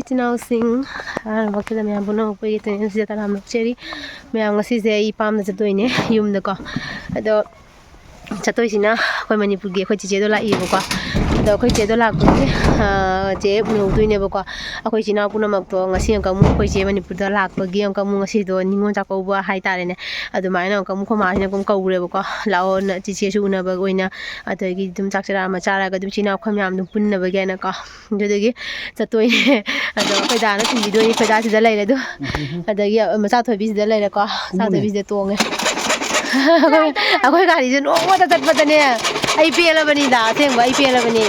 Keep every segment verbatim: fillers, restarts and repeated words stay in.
ꯏꯆꯤꯟ ꯏꯅꯥꯎꯁꯤꯡ, ꯑꯍꯥꯟꯕꯃꯛꯇꯗ ꯃꯌꯥꯝ ꯄꯨꯝꯅꯃꯛꯄꯨ ꯑꯩꯒꯤ ꯆꯦꯅꯦꯜꯁꯤꯗ ꯇꯔꯥꯝꯅ ꯑꯣꯛꯆꯔꯤ꯫ ꯃꯌꯥꯝ, ꯉꯁꯤꯁꯦ ꯑꯩ ꯄꯥꯝꯗ ꯆꯠꯇꯣꯏꯅꯦ, ꯌꯨꯝꯗꯀꯣ꯫ ꯑꯗꯣ ꯆꯠꯇꯣꯏꯁꯤꯅ ꯑꯩꯈꯣꯏ ꯃꯅꯤꯄꯨꯔꯒꯤ ꯑꯩꯈꯣꯏ ꯆꯤꯆꯦꯗꯣ ꯂꯥꯛꯏꯕꯀꯣ꯫ ꯑꯗꯣ ꯑꯩꯈꯣꯏ ꯆꯦꯗꯣ ꯂꯥꯛꯄꯒꯤ, ꯑꯥ, ꯆꯦ ꯎꯅꯔꯨꯗꯣꯏꯅꯦꯕꯀꯣ꯫ ꯑꯩꯈꯣꯏ ꯏꯆꯤꯟ ꯏꯅꯥꯎ ꯄꯨꯝꯅꯃꯛꯇꯣ ꯉꯁꯤ ꯑꯃꯨꯛꯀ ꯑꯃꯨꯛ ꯑꯩꯈꯣꯏ ꯆꯦ ꯃꯅꯤꯄꯨꯔꯗ ꯂꯥꯛꯄꯒꯤ ꯑꯃꯨꯛꯀ ꯑꯃꯨꯛ ꯉꯁꯤꯗꯣ ꯅꯤꯉꯣꯜ ꯆꯥꯛꯀꯧꯕ ꯍꯥꯏꯇꯥꯔꯦꯅꯦ꯫ ꯑꯗꯨꯃꯥꯏꯅ ꯑꯃꯨꯛꯀ ꯑꯃꯨꯛ ꯑꯩꯈꯣꯏ ꯃꯥꯁꯤꯅ ꯑꯗꯨꯝ ꯀꯧꯔꯦꯕꯀꯣ, "ꯂꯥꯛꯑꯣ, ꯅ-, ꯆꯤꯆꯦꯁꯨ ꯎꯅꯕ ꯑꯣꯏꯅ, ꯑꯗꯒꯤ ꯑꯗꯨꯝ ꯆꯥꯛ ꯆꯔꯥ ꯑꯃ ꯆꯥꯔꯒ ꯑꯗꯨꯝ ꯏꯆꯤꯟ ꯏꯅꯥꯎ ꯑꯩꯈꯣꯏ ꯃꯌꯥꯝ ꯑꯗꯨꯝ ꯄꯨꯟꯅꯕꯒꯤ" ꯍꯥꯏꯅꯀꯣ꯫ ꯑꯗꯨꯗꯒꯤ ꯆꯠꯇꯣꯏꯅꯦ꯫ ꯑꯗꯣ ꯑꯩꯈꯣꯏ ꯗꯥꯅ ꯊꯤꯟꯕꯤꯗꯣꯏꯅꯤ, ꯑꯩꯈꯣꯏ ꯗꯥ ꯁꯤꯗ ꯂꯩꯔꯦ ꯑꯗꯣ꯫ ꯑꯗꯒꯤ ꯃꯆꯥ ꯊꯣꯏꯕꯤ ꯁꯤꯗ ꯂꯩꯔꯦꯀꯣ, ꯃꯆꯥ ꯊꯣꯏꯕꯤꯁꯤꯗ ꯇꯣꯡꯉꯦ꯫ ꯑꯩꯈꯣꯏ ꯒꯥꯔꯤꯁꯦ ꯅꯣꯡꯃꯇ ꯆꯠꯄꯗꯅꯦ ꯑꯩ ꯄꯦꯜꯂꯕꯅꯤꯗ, ꯑꯁꯦꯡꯕ ꯑꯩ ꯄꯦꯜꯂꯕꯅꯤ꯫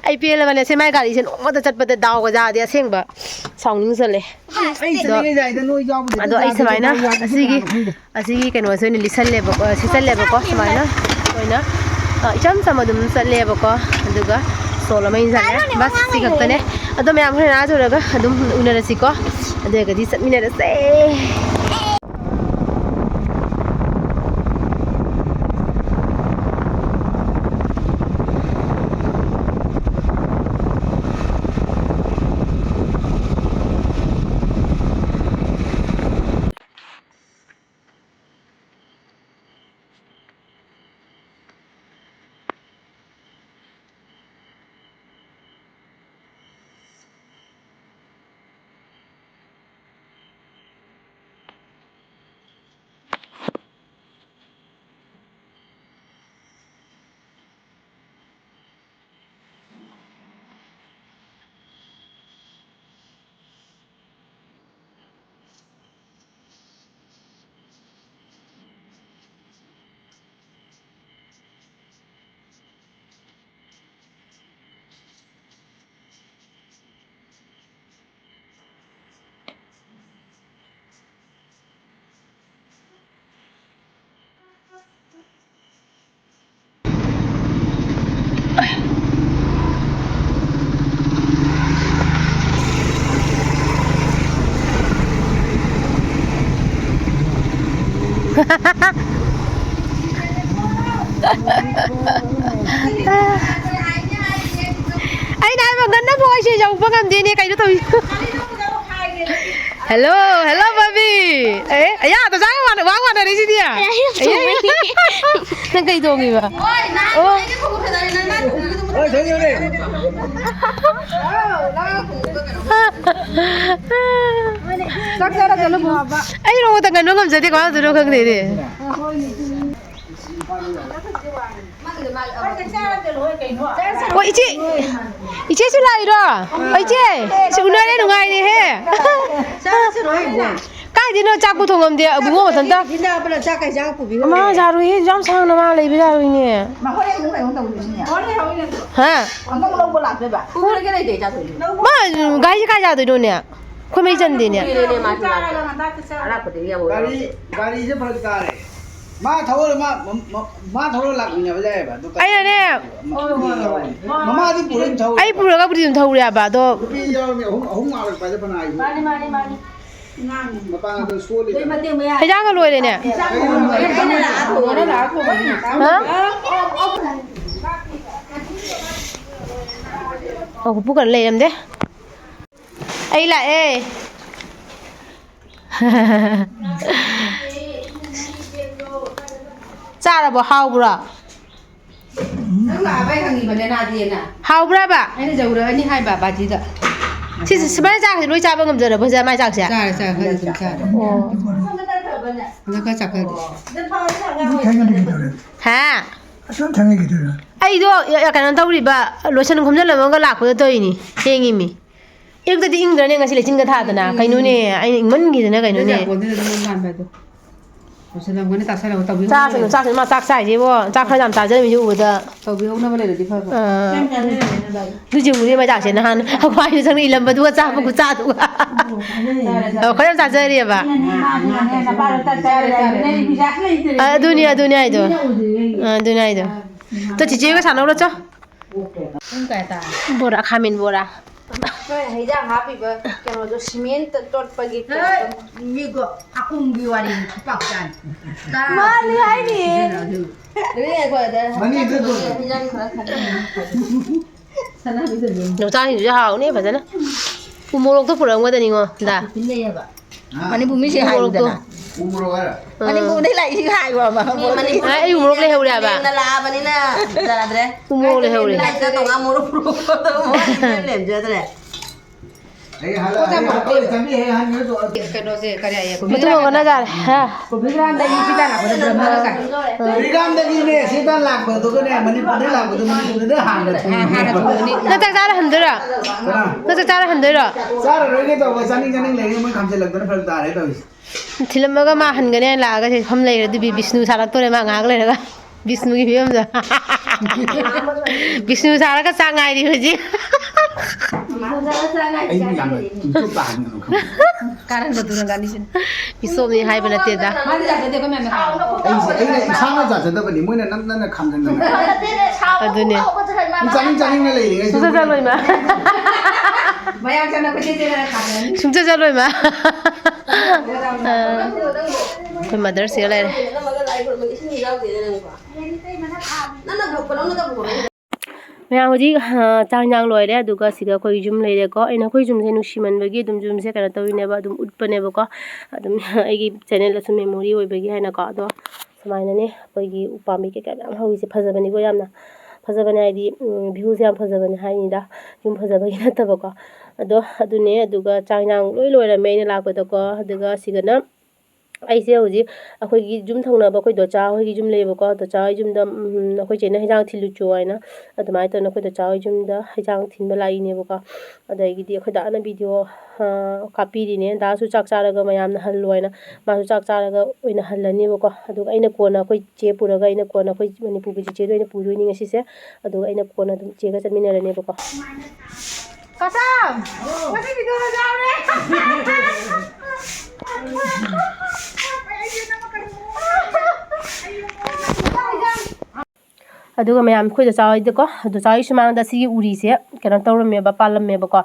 ꯑꯩ ꯄꯦꯜꯂꯕꯅꯦ, ꯁꯦ ꯃꯥꯏ ꯒꯥꯔꯤꯁꯦ ꯅꯣꯡꯃꯇ ꯆꯠꯄꯗ ꯗꯥꯎꯒ ꯌꯥꯗꯦ ꯑꯁꯦꯡꯕ꯫ ꯁꯥꯎꯅꯤꯡ ꯆꯠꯂꯦ꯫ ꯑꯗꯣ ꯑꯗꯣ ꯑꯩ ꯁꯨꯃꯥꯏꯅ ꯑꯁꯤꯒꯤ ꯑꯁꯤꯒꯤ ꯀꯩꯅꯣꯁꯦ ꯑꯣꯏꯅ ꯂꯤꯠꯁꯜꯂꯦꯕꯀꯣ, ꯁꯤꯠꯆꯜꯂꯦꯕꯀꯣ ꯁꯨꯃꯥꯏꯅ ꯑꯣꯏꯅ꯫ ꯑ, ꯏꯆꯝ ꯆꯝꯕ ꯑꯗꯨꯝ ꯆꯠꯂꯦꯕꯀꯣ꯫ ꯑꯗꯨꯒ ꯁꯣꯜ ꯑꯃ ꯏꯟꯁꯜꯂꯦ꯫ ꯕꯁ ꯁꯤ ꯈꯛꯇꯅꯦ꯫ ꯑꯗꯣ ꯃꯌꯥꯝ ꯍꯣꯔꯦꯟ ꯑꯥ ꯌꯧꯔꯒ ꯑꯗꯨꯝ ꯎꯅꯔꯁꯤꯀꯣ꯫ ꯑꯗꯨ ꯑꯣꯏꯔꯒꯗꯤ ꯆꯠꯃꯤꯟꯅꯔꯁꯦ꯫ ꯑꯩꯁꯦ ꯌꯧꯕ ꯉꯝꯗꯦꯅꯦ, ꯀꯩꯅꯣ ꯇꯧꯔꯤ? Hello, hello, ꯕꯕꯤ꯫ ꯑꯦ, ꯑꯌꯥ, ꯇꯆꯥꯏ ꯋꯥꯅ-, ꯋꯥ ꯋꯥꯅꯔꯤꯁꯤꯗꯤ꯫ ꯑꯩ ꯌꯥꯝ ꯊꯣꯡꯕꯩꯅꯦ꯫ ꯅꯪ ꯀꯩ ꯊꯣꯡꯉꯤꯕ? ꯑꯣ꯫ ꯆꯥꯛ ꯆꯥꯔꯒ ꯂꯨꯕꯣ꯫ ꯑꯩ ꯅꯣꯡꯃꯇ ꯉꯟꯕ ꯉꯝꯖꯗꯦ, ꯀꯃꯥꯏꯅ ꯇꯧꯗꯣꯏꯅꯣ ꯈꯪꯗꯦꯅꯦ꯫ ꯑꯣ, ꯏꯆꯦ, ꯏꯆꯦꯁꯨ ꯂꯥꯛꯏꯔꯣ? ꯑꯣ, ꯏꯆꯦ, ꯁꯤ ꯎꯅꯔꯦ, ꯅꯨꯡꯉꯥꯏꯔꯦꯍꯦ꯫ ꯀꯥꯏꯗꯩꯅꯣ, ꯆꯥꯛꯄꯨ ꯊꯣꯡꯉꯝꯗꯦ, ꯑꯕꯨꯡꯉꯣ ꯃꯊꯟꯇ꯫ ꯆꯥꯛ ꯀꯩ ꯆꯥꯛ ꯄꯨꯕꯤꯔꯣ? ꯃꯥ ꯌꯥꯔꯣꯏꯌꯦ, ꯌꯥꯝ ꯁꯥꯡꯅ ꯃꯥ ꯂꯩꯕ ꯌꯥꯔꯣꯏꯅꯦ꯫ ꯃꯈꯣꯏ ꯑꯃꯨꯛ ꯀꯩꯅꯣ ꯇꯧꯗꯣꯏꯅꯤꯅꯦ꯫ ꯍꯥ? ꯑꯃꯨꯛ ꯂꯧꯕ ꯂꯥꯛꯇꯣꯏꯕ? ꯄꯨꯔꯒ ꯂꯩꯇꯦ ꯆꯥꯗꯣꯏꯅꯦ꯫ ꯃꯥ ꯒꯥꯔꯤꯁꯦ ꯀꯥꯏ ꯆꯥꯗꯣꯏꯅꯣꯅꯦ? ꯑꯩꯈꯣꯏ ꯃꯩ ꯆꯟꯗꯦꯅꯦ꯫ ꯀꯨꯏꯔꯦꯅꯦ ꯃꯥꯁꯨ ꯂꯥꯛꯇꯕ꯫ ꯑꯔꯥꯞꯄꯗꯒꯤ ꯑꯃꯨꯛ ꯒꯥꯔꯤ, ꯂꯥꯛꯇꯦ꯫ ꯒꯥꯔꯤꯁꯦ ꯐꯔꯛ ꯇꯥꯔꯦ꯫ ꯃꯥ ꯊꯧꯔ, ꯃꯥ, ꯃ-, ꯃ-, ꯃꯥ ꯊꯧꯔ ꯂꯥꯛꯃꯤꯟꯅꯕ ꯌꯥꯏꯑꯕ꯫ ꯑꯗꯨ ꯀꯩꯅꯣ ꯑꯩꯅꯅꯦ, ꯇꯧꯕ꯫ ꯍꯣꯏ, ꯍꯣꯏ, ꯍꯣꯏ꯫ ꯃꯃꯥꯗꯤ ꯄꯨꯔ ꯑꯗꯨꯝ ꯊꯧꯔꯦ꯫ ꯑꯩ ꯄꯨꯔꯒꯕꯨꯗꯤ ꯑꯗꯨꯝ ꯊꯧꯔꯦꯕ, ꯑꯗꯣ ꯅꯨꯄꯤ ꯌꯥꯎꯔꯝꯃꯤ, ꯑꯍꯨꯝ, ꯑꯍꯨꯝ ꯉꯥꯛ ꯂꯥꯛꯄ ꯍꯥꯏꯁꯦ ꯐꯅ ꯍꯥꯏꯕ꯫ ꯃꯥꯅꯤ, ꯃꯥꯅꯤ, ꯃꯥꯅꯤ꯫ ꯃꯄꯥꯡꯒꯜꯗꯣ ꯁꯣꯜꯂꯤꯗꯅ꯫ ꯍꯩꯖꯥꯡꯒ ꯂꯣꯏꯔꯦꯅꯦ꯫ ꯀꯩꯅꯣ ꯃꯣꯏ ꯃꯣꯏꯅ ꯂꯥꯛꯑ ꯊꯣꯡꯕꯅꯤꯅ꯫ ꯍꯥ? ꯑꯣ, ꯄꯨꯄꯨ ꯀꯩꯅꯣ ꯂꯩꯔꯝꯗꯦ꯫ ꯑꯩ ꯂꯥꯛꯑꯦ꯫ ꯆꯥꯔꯕꯣ? ꯍꯥꯎꯕ꯭ꯔꯣ? ꯅꯪ ꯂꯥꯛꯑꯕ ꯑꯩ ꯍꯪꯉꯤꯕꯅꯦ, ꯅꯥꯗꯤꯌꯦꯅ꯫ ꯍꯥꯎꯕ꯭ꯔꯕ? ꯑꯩꯅ ꯌꯧꯔꯛꯑꯅꯤ ꯍꯥꯏꯕ ꯕꯥꯖꯤꯗ꯫ ꯁꯤꯁꯦ ꯁꯨꯃꯥꯏꯅ ꯆꯥꯛꯁꯦ ꯂꯣꯏ ꯆꯥꯕ ꯉꯝꯖꯔꯕꯣ, ꯍꯧꯖꯤꯛ ꯃꯥꯏ ꯆꯥꯛꯁꯦ? ꯆꯥꯔꯦ, ꯆꯥꯔꯦ, ꯈꯔꯗꯤ ꯑꯗꯨꯝ ꯆꯥꯔꯦ꯫ ꯑꯣ꯫ ꯍꯟꯗꯛ ꯈꯔ ꯆꯥꯛꯈꯠꯂꯦ꯫ ꯍꯥ? ꯑꯁꯨꯛ ꯊꯦꯡꯅꯈꯤꯗꯣꯏꯔꯣ? ꯑꯩꯗꯣ, ꯀꯩꯅꯣ ꯇꯧꯔꯤꯕ, ꯂꯣꯁꯟ ꯈꯣꯝꯖꯤꯜꯂꯝꯃꯒ ꯂꯥꯛꯄꯗ ꯇꯧꯔꯤꯅꯤ, ꯊꯦꯡꯉꯤꯃꯤ꯫ ꯑꯌꯨꯛꯇꯗꯤ ꯏꯪꯗ꯭ꯔꯅꯦ, ꯉꯁꯤ ꯂꯩꯆꯤꯟꯒ ꯊꯥꯗꯅ꯫ ꯎꯝ꯫ ꯀꯩꯅꯣꯅꯦ, ꯑꯩꯅ ꯏꯪꯃꯟꯈꯤꯗꯅ ꯀꯩꯅꯣꯅꯦ꯫ ꯌꯥꯄꯣꯟꯇꯦꯗ ꯑꯗꯨꯝ ꯉꯥꯟꯕ ꯍꯥꯏꯗꯣ꯫ ꯂꯣꯏꯁꯤꯜꯂꯝꯒꯅꯤ, ꯆꯥꯁꯜꯂꯒ ꯇꯧꯕꯤꯍꯧꯅꯕ ꯆꯥꯁꯅꯨ, ꯂꯩꯔꯗꯤ꯫ ꯆꯥꯁꯅꯨ, ꯃꯥ ꯆꯥꯛ ꯆꯥꯏꯁꯤꯕꯣ, ꯆꯥꯛ ꯈꯔ ꯌꯥꯝ ꯆꯥꯖꯔꯝꯃꯤꯁꯦ ꯎꯕꯗ꯫ ꯇꯧꯕꯤꯍꯧꯅꯕ ꯂꯩꯔꯗꯤ ꯐꯕ꯫ ꯑꯥ꯫ ꯑꯗꯨ ꯌꯦꯡꯉꯨꯅꯦ, ꯃꯥꯏ ꯆꯥꯛꯁꯦ ꯅꯍꯥꯟ ꯑꯩꯈꯣꯏ ꯁꯪꯅ ꯏꯜꯂꯝꯕꯗꯨꯒ ꯆꯥꯕ ꯈꯨꯆꯥꯗꯨꯒ꯫ ꯆꯥꯔꯦ, ꯆꯥꯔꯦ꯫ ꯑꯣ, ꯈꯔ ꯌꯥꯝ ꯆꯥꯖꯔꯤꯑꯕ꯫ ꯆꯥꯔꯦ, ꯆꯥꯔꯦ꯫ ꯑ, ꯑꯗꯨꯅꯤ, ꯑꯗꯨꯅꯤ ꯍꯥꯏꯗꯣ꯫ ꯑ, ꯑꯗꯨꯅꯤ ꯍꯥꯏꯗꯣ꯫ ꯆꯣ, ꯆꯤꯆꯦꯒ ꯁꯥꯟꯅꯧꯔꯣ, ꯆꯣ꯫ ꯄꯨꯡ ꯀꯌꯥ ꯇꯥꯔꯦ? ꯕꯣꯔꯥ, ꯈꯥꯃꯦꯟ ꯕꯣꯔꯥ꯫ ꯍꯣꯏ, ꯍꯩꯖꯥꯡ ꯍꯥꯞꯄꯤꯕ ꯀꯩꯅꯣꯗꯣ, ꯁꯤꯃꯦꯟꯇ ꯇꯣꯠꯄꯒꯤ ꯀꯩꯅꯣꯗꯣ꯫ ꯍꯦ, ꯃꯤꯒꯣ, ꯑꯀꯨꯝꯒꯤ ꯋꯥꯔꯤꯅꯤ, ꯈꯨꯄꯥꯛ ꯆꯥꯅꯤ꯫ ꯃꯥꯅꯤ ꯍꯥꯏꯅꯤ꯫ ꯑꯗꯨ ꯉꯥꯏꯈꯣ, ꯑꯗ ꯃꯅꯤꯡꯗ ꯍꯩꯖꯥꯡ ꯈꯔ ꯈꯟ-꯫ ꯌꯣꯡꯆꯥꯛꯁꯤꯡꯁꯨ ꯍꯥꯎꯅꯤ ꯐꯖꯅ꯫ ꯎ ꯃꯣꯔꯣꯛꯇꯣ ꯄꯨꯔꯛꯑꯝꯒꯗꯅꯤꯉꯣ, ꯗꯥ꯫ ꯃꯅꯤꯄꯨꯔ ꯃꯤꯁꯦ ꯎ ꯃꯣꯔꯣꯛꯇꯣ꯫ ꯍꯥꯏꯌꯨꯗꯅ꯫ ꯎ ꯃꯣꯔꯣꯛ ꯍꯥꯏꯔꯣ? ꯑꯥ꯫ ꯃꯅꯤꯄꯨꯔꯗꯩ ꯂꯥꯛꯏꯁꯤ ꯍꯥꯏꯕ ꯑꯃ꯫ ꯑꯦ, ꯑꯩ ꯎ ꯃꯣꯔꯣꯛ ꯂꯩꯍꯧꯔꯦ ꯍꯥꯏꯕ꯫ ꯃꯤꯡꯅ ꯂꯥꯛꯑꯕꯅꯤꯅ ꯌꯥꯗ꯭ꯔꯦ꯫ ꯎ ꯃꯣꯔꯣꯛ ꯂꯩꯍꯧꯔꯦ꯫ ꯂꯥꯏꯔꯤꯛꯇ ꯇꯣꯉꯥꯟ ꯃꯣꯔꯣꯛ ꯄꯨꯔꯛꯑꯣ꯫ ꯃꯣꯏ ꯂꯦꯝꯖꯗ꯭ꯔꯦ꯫ ꯑꯩ ꯍꯜꯂꯛ-, ꯑꯩ ꯍꯜꯂꯛ-, ꯑꯩ ꯆꯪꯕꯤ ꯍꯦꯛ ꯍꯟꯈ꯭ꯔꯦ ꯇꯣ-, ꯀꯩꯅꯣꯁꯦ, ꯀꯔꯤ ꯍꯥꯏꯌꯦ? ꯃꯇꯨꯡ ꯑꯣꯟꯅꯖꯔꯦ꯫ ꯍꯥ꯫ ꯀꯣꯐꯤ ꯒ꯭ꯔꯥꯝꯗꯒꯤ ꯁꯤꯗ ꯂꯥꯛꯄꯗ ꯕ꯭ꯔꯍꯃꯒ꯫ ꯀꯣꯐꯤ ꯒ꯭ꯔꯥꯝꯗꯒꯤꯅꯦ ꯁꯤꯗ ꯂꯥꯛꯄꯗꯨꯒꯅꯦ, ꯃꯅꯤꯄꯨꯔꯗꯩ ꯂꯥꯛꯄꯗꯨ ꯃꯅꯤꯄꯨꯔꯗ ꯍꯥꯟꯅ ꯊꯨꯡꯉꯦ꯫ ꯍꯥꯟꯅ ꯊꯨꯡꯕꯅꯤ꯫ ꯅꯪ ꯆꯥꯛ ꯆꯥꯔ ꯍꯟꯗꯣꯏꯔꯣ? ꯀꯅꯥ? ꯅꯪ ꯆꯥꯛ ꯆꯥꯔ ꯍꯟꯗꯣꯏꯔꯣ? ꯆꯥꯔꯔꯣꯏꯒꯦ ꯇꯧꯕ, ꯆꯥꯅꯤꯡ ꯆꯥꯅꯤꯡ ꯂꯩꯔꯦ, ꯃꯣꯏ ꯈꯥꯝꯖꯤꯜꯂꯛꯇꯅ ꯐꯔꯛ ꯇꯥꯔꯦ ꯇꯧꯔꯤꯁꯦ꯫ ꯊꯤꯜꯂꯝꯃꯒ ꯃꯥ ꯍꯟꯒꯅꯤ ꯍꯥꯏꯅ ꯂꯥꯛꯑꯒ ꯁꯤ ꯐꯝ ꯂꯩꯈ꯭ꯔꯦ꯫ ꯑꯗꯨꯕꯤ ꯕꯤꯁꯅꯨ ꯁꯥꯔꯛꯇꯣꯔꯦ ꯃꯥ ꯉꯥꯏꯍꯥꯛ ꯂꯩꯔꯒ꯫ ꯕꯤꯁꯅꯨꯒꯤ ꯐꯤꯕꯝꯗ꯫ ꯕꯤꯁꯅꯨ ꯁꯥꯔꯒ ꯆꯥꯛ ꯉꯥꯏꯔꯤ ꯍꯧꯖꯤꯛ꯫ ꯑꯩꯕꯨ ꯌꯥꯝꯅ ꯇꯨꯝꯊꯣꯛ ꯇꯥꯍꯟꯒꯅꯨ ꯈꯪꯕ꯭ꯔꯥ? ꯀꯥꯔꯟꯒ ꯇꯨꯔꯟꯒ ꯑꯅꯤꯁꯤꯅ꯫ ꯏꯁꯣꯝꯅꯤ ꯍꯥꯏꯕ ꯅꯠꯇꯦꯗ꯫ ꯃꯥꯗꯤ ꯌꯥꯖꯗꯦ ꯑꯩꯈꯣꯏ ꯃꯌꯥꯝꯅ ꯈꯥꯎ꯫ ꯑꯩꯁꯦ, ꯑꯩꯅ ꯏꯁꯥꯅ ꯌꯥꯖꯗꯕꯅꯤ, ꯃꯣꯏꯅ ꯅꯝꯗꯅ ꯈꯥꯝꯖꯟꯗꯅ꯫ ꯑꯗꯨꯅꯦ꯫ ꯃꯤ ꯆꯥꯅꯤꯡ ꯆꯥꯅꯤꯡꯅ ꯂꯩꯔꯤꯉꯩꯁꯤꯗ ꯁꯨꯡꯆꯠ ꯆꯠꯂꯣꯏ ꯃꯥ꯫ ꯃꯌꯥꯝ ꯆꯪꯉꯛꯄ ꯆꯦ ꯆꯦ ꯅꯪꯅ ꯈꯥꯝꯖꯟꯅꯤ꯫ ꯁꯨꯡꯆꯠ ꯆꯠꯂꯣꯏ ꯃꯥ꯫ ꯑꯥ꯫ ꯑꯩꯈꯣꯏ ꯃꯗꯔꯁꯤꯒ ꯂꯩꯔꯦ꯫ ꯃꯌꯥꯝ ꯍꯧꯖꯤꯛ, ꯑ, ꯆꯥꯛ ꯏꯟꯖꯥꯡ ꯂꯣꯏꯔꯦ, ꯑꯗꯨꯒ ꯁꯤꯗ ꯑꯩꯈꯣꯏ ꯌꯨꯝ ꯂꯩꯔꯦꯀꯣ꯫ ꯑꯩꯅ ꯑꯩꯈꯣꯏ ꯌꯨꯝꯁꯦ ꯅꯨꯡꯁꯤꯃꯟꯕꯒꯤ ꯑꯗꯨꯝ ꯌꯨꯝꯁꯦ ꯀꯩꯅꯣ ꯇꯧꯔꯤꯅꯦꯕ, ꯑꯗꯨꯝ ꯎꯠꯄꯅꯦꯕꯀꯣ꯫ ꯑꯗꯨꯝ ꯑꯩꯒꯤ ꯆꯦꯅꯦꯜꯗꯁꯨ ꯃꯦꯃꯣꯔꯤ ꯑꯣꯏꯕꯒꯤ ꯍꯥꯏꯅꯀꯣ꯫ ꯑꯗꯣ ꯁꯨꯃꯥꯏꯅꯅꯦ ꯑꯩꯈꯣꯏꯒꯤ ꯎꯄꯥꯝꯕꯤ ꯀꯩꯀꯥ ꯃꯌꯥꯝ ꯍꯧꯔꯤꯁꯦ, ꯐꯖꯕꯅꯤꯀꯣ ꯌꯥꯝꯅ꯫ ꯐꯖꯕꯅꯦ ꯍꯥꯏꯗꯤ, ꯎꯝ, ꯚ꯭ꯌꯨꯁꯦ ꯌꯥꯝ ꯐꯖꯕꯅꯦ ꯍꯥꯏꯅꯤꯗ, ꯌꯨꯝ ꯐꯖꯕꯒꯤ ꯅꯠꯇꯕꯀꯣ꯫ ꯑꯗꯣ ꯑꯗꯨꯅꯦ, ꯑꯗꯨꯒ ꯆꯥꯛ ꯏꯟꯖꯥꯡ ꯂꯣꯏ ꯂꯣꯏꯔꯝꯃꯦ ꯑꯩꯅ ꯂꯥꯛꯄꯗꯀꯣ꯫ ꯑꯗꯨꯒ ꯁꯤꯗꯅ ꯑꯩꯁꯦ ꯍꯧꯖꯤꯛ ꯑꯩꯈꯣꯏꯒꯤ ꯌꯨꯝ ꯊꯪꯅꯕ ꯑꯩꯈꯣꯏ ꯗꯣꯆꯥ ꯍꯣꯏꯒꯤ ꯌꯨꯝ ꯂꯩꯌꯦꯕꯀꯣ꯫ ꯗꯣꯆꯥ ꯍꯣꯏ ꯌꯨꯝꯗ, ꯎꯝ, ꯑꯩꯈꯣꯏ ꯆꯦꯅ ꯍꯤꯟꯖꯥꯡ ꯊꯤꯜꯂꯨꯆꯣ ꯍꯥꯏꯅ ꯑꯗꯨꯃꯥꯏꯅ ꯇꯧꯗꯅ ꯑꯩꯈꯣꯏ ꯗꯣꯆꯥ ꯍꯣꯏ ꯌꯨꯝꯗ ꯍꯤꯟꯖꯥꯡ ꯊꯤꯟꯕ ꯂꯥꯛꯏꯅꯦꯕꯀꯣ꯫ ꯑꯗꯒꯤꯗꯤ ꯑꯩꯈꯣꯏ ꯗꯥꯅ ꯚꯤꯗꯤꯑꯣ, ꯑ, ꯀꯥꯞꯄꯤꯔꯤꯅꯦ꯫ ꯗꯥꯁꯨ ꯆꯥꯛ ꯆꯥꯔꯒ ꯃꯌꯥꯝꯅ ꯍꯜꯂꯣ ꯍꯥꯏꯅ ꯃꯥꯁꯨ ꯆꯥꯛ ꯆꯥꯔꯒ ꯑꯣꯏꯅ ꯍꯜꯂꯅꯦꯕꯀꯣ꯫ ꯑꯗꯨꯒ ꯑꯩꯅ ꯀꯣꯟꯅ ꯑꯩꯈꯣꯏ ꯆꯦ ꯄꯨꯔꯒ ꯑꯩꯅ ꯀꯣꯟꯅ ꯑꯩꯈꯣꯏ ꯃꯅꯤꯄꯨꯔꯒꯤ ꯆꯤꯆꯦꯗ ꯑꯣꯏꯅ ꯄꯨꯗꯣꯏꯅꯤ ꯉꯁꯤꯁꯦ꯫ ꯑꯗꯨꯒ ꯑꯩꯅ ꯀꯣꯟꯅ ꯑꯗꯨꯝ ꯆꯦꯒ ꯆꯠꯃꯤꯟꯅꯔꯅꯦꯕꯀꯣ꯫ ꯀꯁꯝ! ꯉꯁꯤ ꯚꯤꯗꯤꯑꯣ ꯌꯥꯎꯔꯦ! ꯑꯗꯨꯒ ꯃꯌꯥꯝ, ꯑꯩꯈꯣꯏ ꯗꯣꯆꯥ ꯍꯣꯏꯗꯀꯣ, ꯗꯣꯆꯥ ꯍꯣꯏ ꯁꯨꯃꯥꯡꯗ ꯑꯁꯤꯒꯤ ꯎꯔꯤꯁꯦ ꯀꯩꯅꯣ ꯇꯧꯔꯝꯃꯦꯕ, ꯄꯥꯜꯂꯝꯃꯦꯕꯀꯣ꯫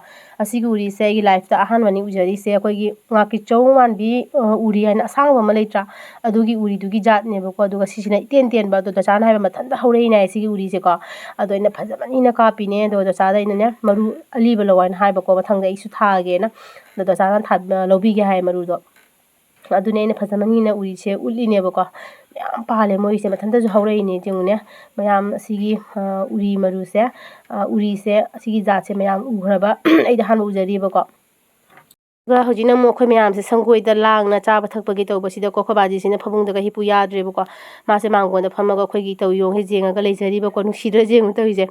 ꯑꯁꯤꯒꯤ ꯎꯔꯤꯁꯦ ꯑꯩꯒꯤ ꯂꯥꯏꯐꯇ ꯑꯍꯥꯟꯕꯅꯤ ꯎꯖꯔꯤꯁꯦ꯫ ꯑꯩꯈꯣꯏꯒꯤ ꯉꯥꯀꯤꯆꯧ ꯃꯥꯟꯕꯤ, ꯑ, ꯎꯔꯤ ꯍꯥꯏꯅ ꯑꯁꯥꯡꯕ ꯑꯃ ꯂꯩꯇ꯭ꯔꯥ? ꯑꯗꯨꯒꯤ ꯎꯔꯤꯗꯨꯒꯤ ꯖꯥꯠꯅꯦꯕꯀꯣ꯫ ꯑꯗꯨꯒ ꯁꯤꯁꯤꯅ ꯏꯇꯦꯟ ꯇꯦꯟꯕ, ꯑꯗꯣ ꯗꯣꯆꯥꯅ ꯍꯥꯏꯕ ꯃꯊꯟꯇ ꯍꯧꯔꯛꯏꯅꯦ ꯍꯥꯏ ꯁꯤꯒꯤ ꯎꯔꯤꯁꯦꯀꯣ꯫ ꯑꯗꯣ ꯑꯩꯅ ꯐꯖꯕꯅꯤꯅ ꯀꯥꯞꯄꯤꯅꯦ꯫ ꯑꯗꯣ ꯗꯣꯆꯥꯗ ꯑꯩꯅꯅꯦ, "ꯃꯔꯨ ꯑꯂꯤꯕ ꯂꯧ" ꯍꯥꯏꯅ ꯍꯥꯏꯕꯀꯣ, ꯃꯊꯪꯗ ꯑꯩꯁꯨ ꯊꯥꯒꯦꯅ꯫ ꯑꯗꯣ ꯗꯣꯆꯥꯅ ꯊꯥ-, ꯂꯧꯕꯤꯒꯦ ꯍꯥꯏ ꯃꯔꯨꯗꯣ꯫ ꯑꯗꯨꯅꯦ ꯑꯩꯅ ꯐꯖ ꯃꯅꯤꯅ ꯎꯔꯤꯁꯦ ꯎꯠꯂꯤꯅꯦꯕꯀꯣ꯫ ꯃꯌꯥꯝ ꯄꯥꯜꯂꯦ ꯃꯣꯏꯁꯦ, ꯃꯊꯟꯇꯁꯨ ꯍꯧꯔꯛꯏꯅꯦ꯫ ꯌꯦꯡꯉꯨꯅꯦ, ꯃꯌꯥꯝ ꯑꯁꯤꯒꯤ, ꯑ, ꯎꯔꯤ ꯃꯔꯨꯁꯦ, ꯑ, ꯎꯔꯤꯁꯦ, ꯑꯁꯤꯒꯤ ꯖꯥꯠꯁꯦ ꯃꯌꯥꯝ ꯎꯈ꯭ꯔꯕ? ꯑꯩꯗꯤ ꯑꯍꯥꯟꯕ ꯎꯖꯔꯤꯕꯀꯣ꯫ ꯑꯗꯨꯒ ꯍꯧꯖꯤꯛꯅ ꯑꯃꯨꯛ ꯑꯩꯈꯣꯏ ꯃꯌꯥꯝꯁꯦ ꯁꯪꯒꯣꯏꯗ ꯂꯥꯡꯅ ꯆꯥꯕ ꯊꯛꯄꯒꯤ ꯇꯧꯕꯁꯤꯗꯀꯣ, ꯑꯩꯈꯣꯏ ꯕꯥꯖꯤꯁꯤꯅ ꯐꯃꯨꯡꯗꯒ ꯍꯤꯞꯄꯨ ꯌꯥꯗ꯭ꯔꯦꯕꯀꯣ꯫ ꯃꯥꯁꯦ ꯃꯥꯡꯒꯣꯟꯗ ꯐꯝꯃꯒ ꯑꯩꯈꯣꯏꯒꯤ ꯇꯧ ꯌꯣꯡꯁꯦ ꯌꯦꯡꯉꯒ ꯂꯩꯖꯔꯤꯕꯀꯣ꯫ ꯅꯨꯡꯁꯤꯗ꯭ꯔꯥ ꯌꯦꯡꯉꯨ ꯇꯧꯔꯤꯁꯦ꯫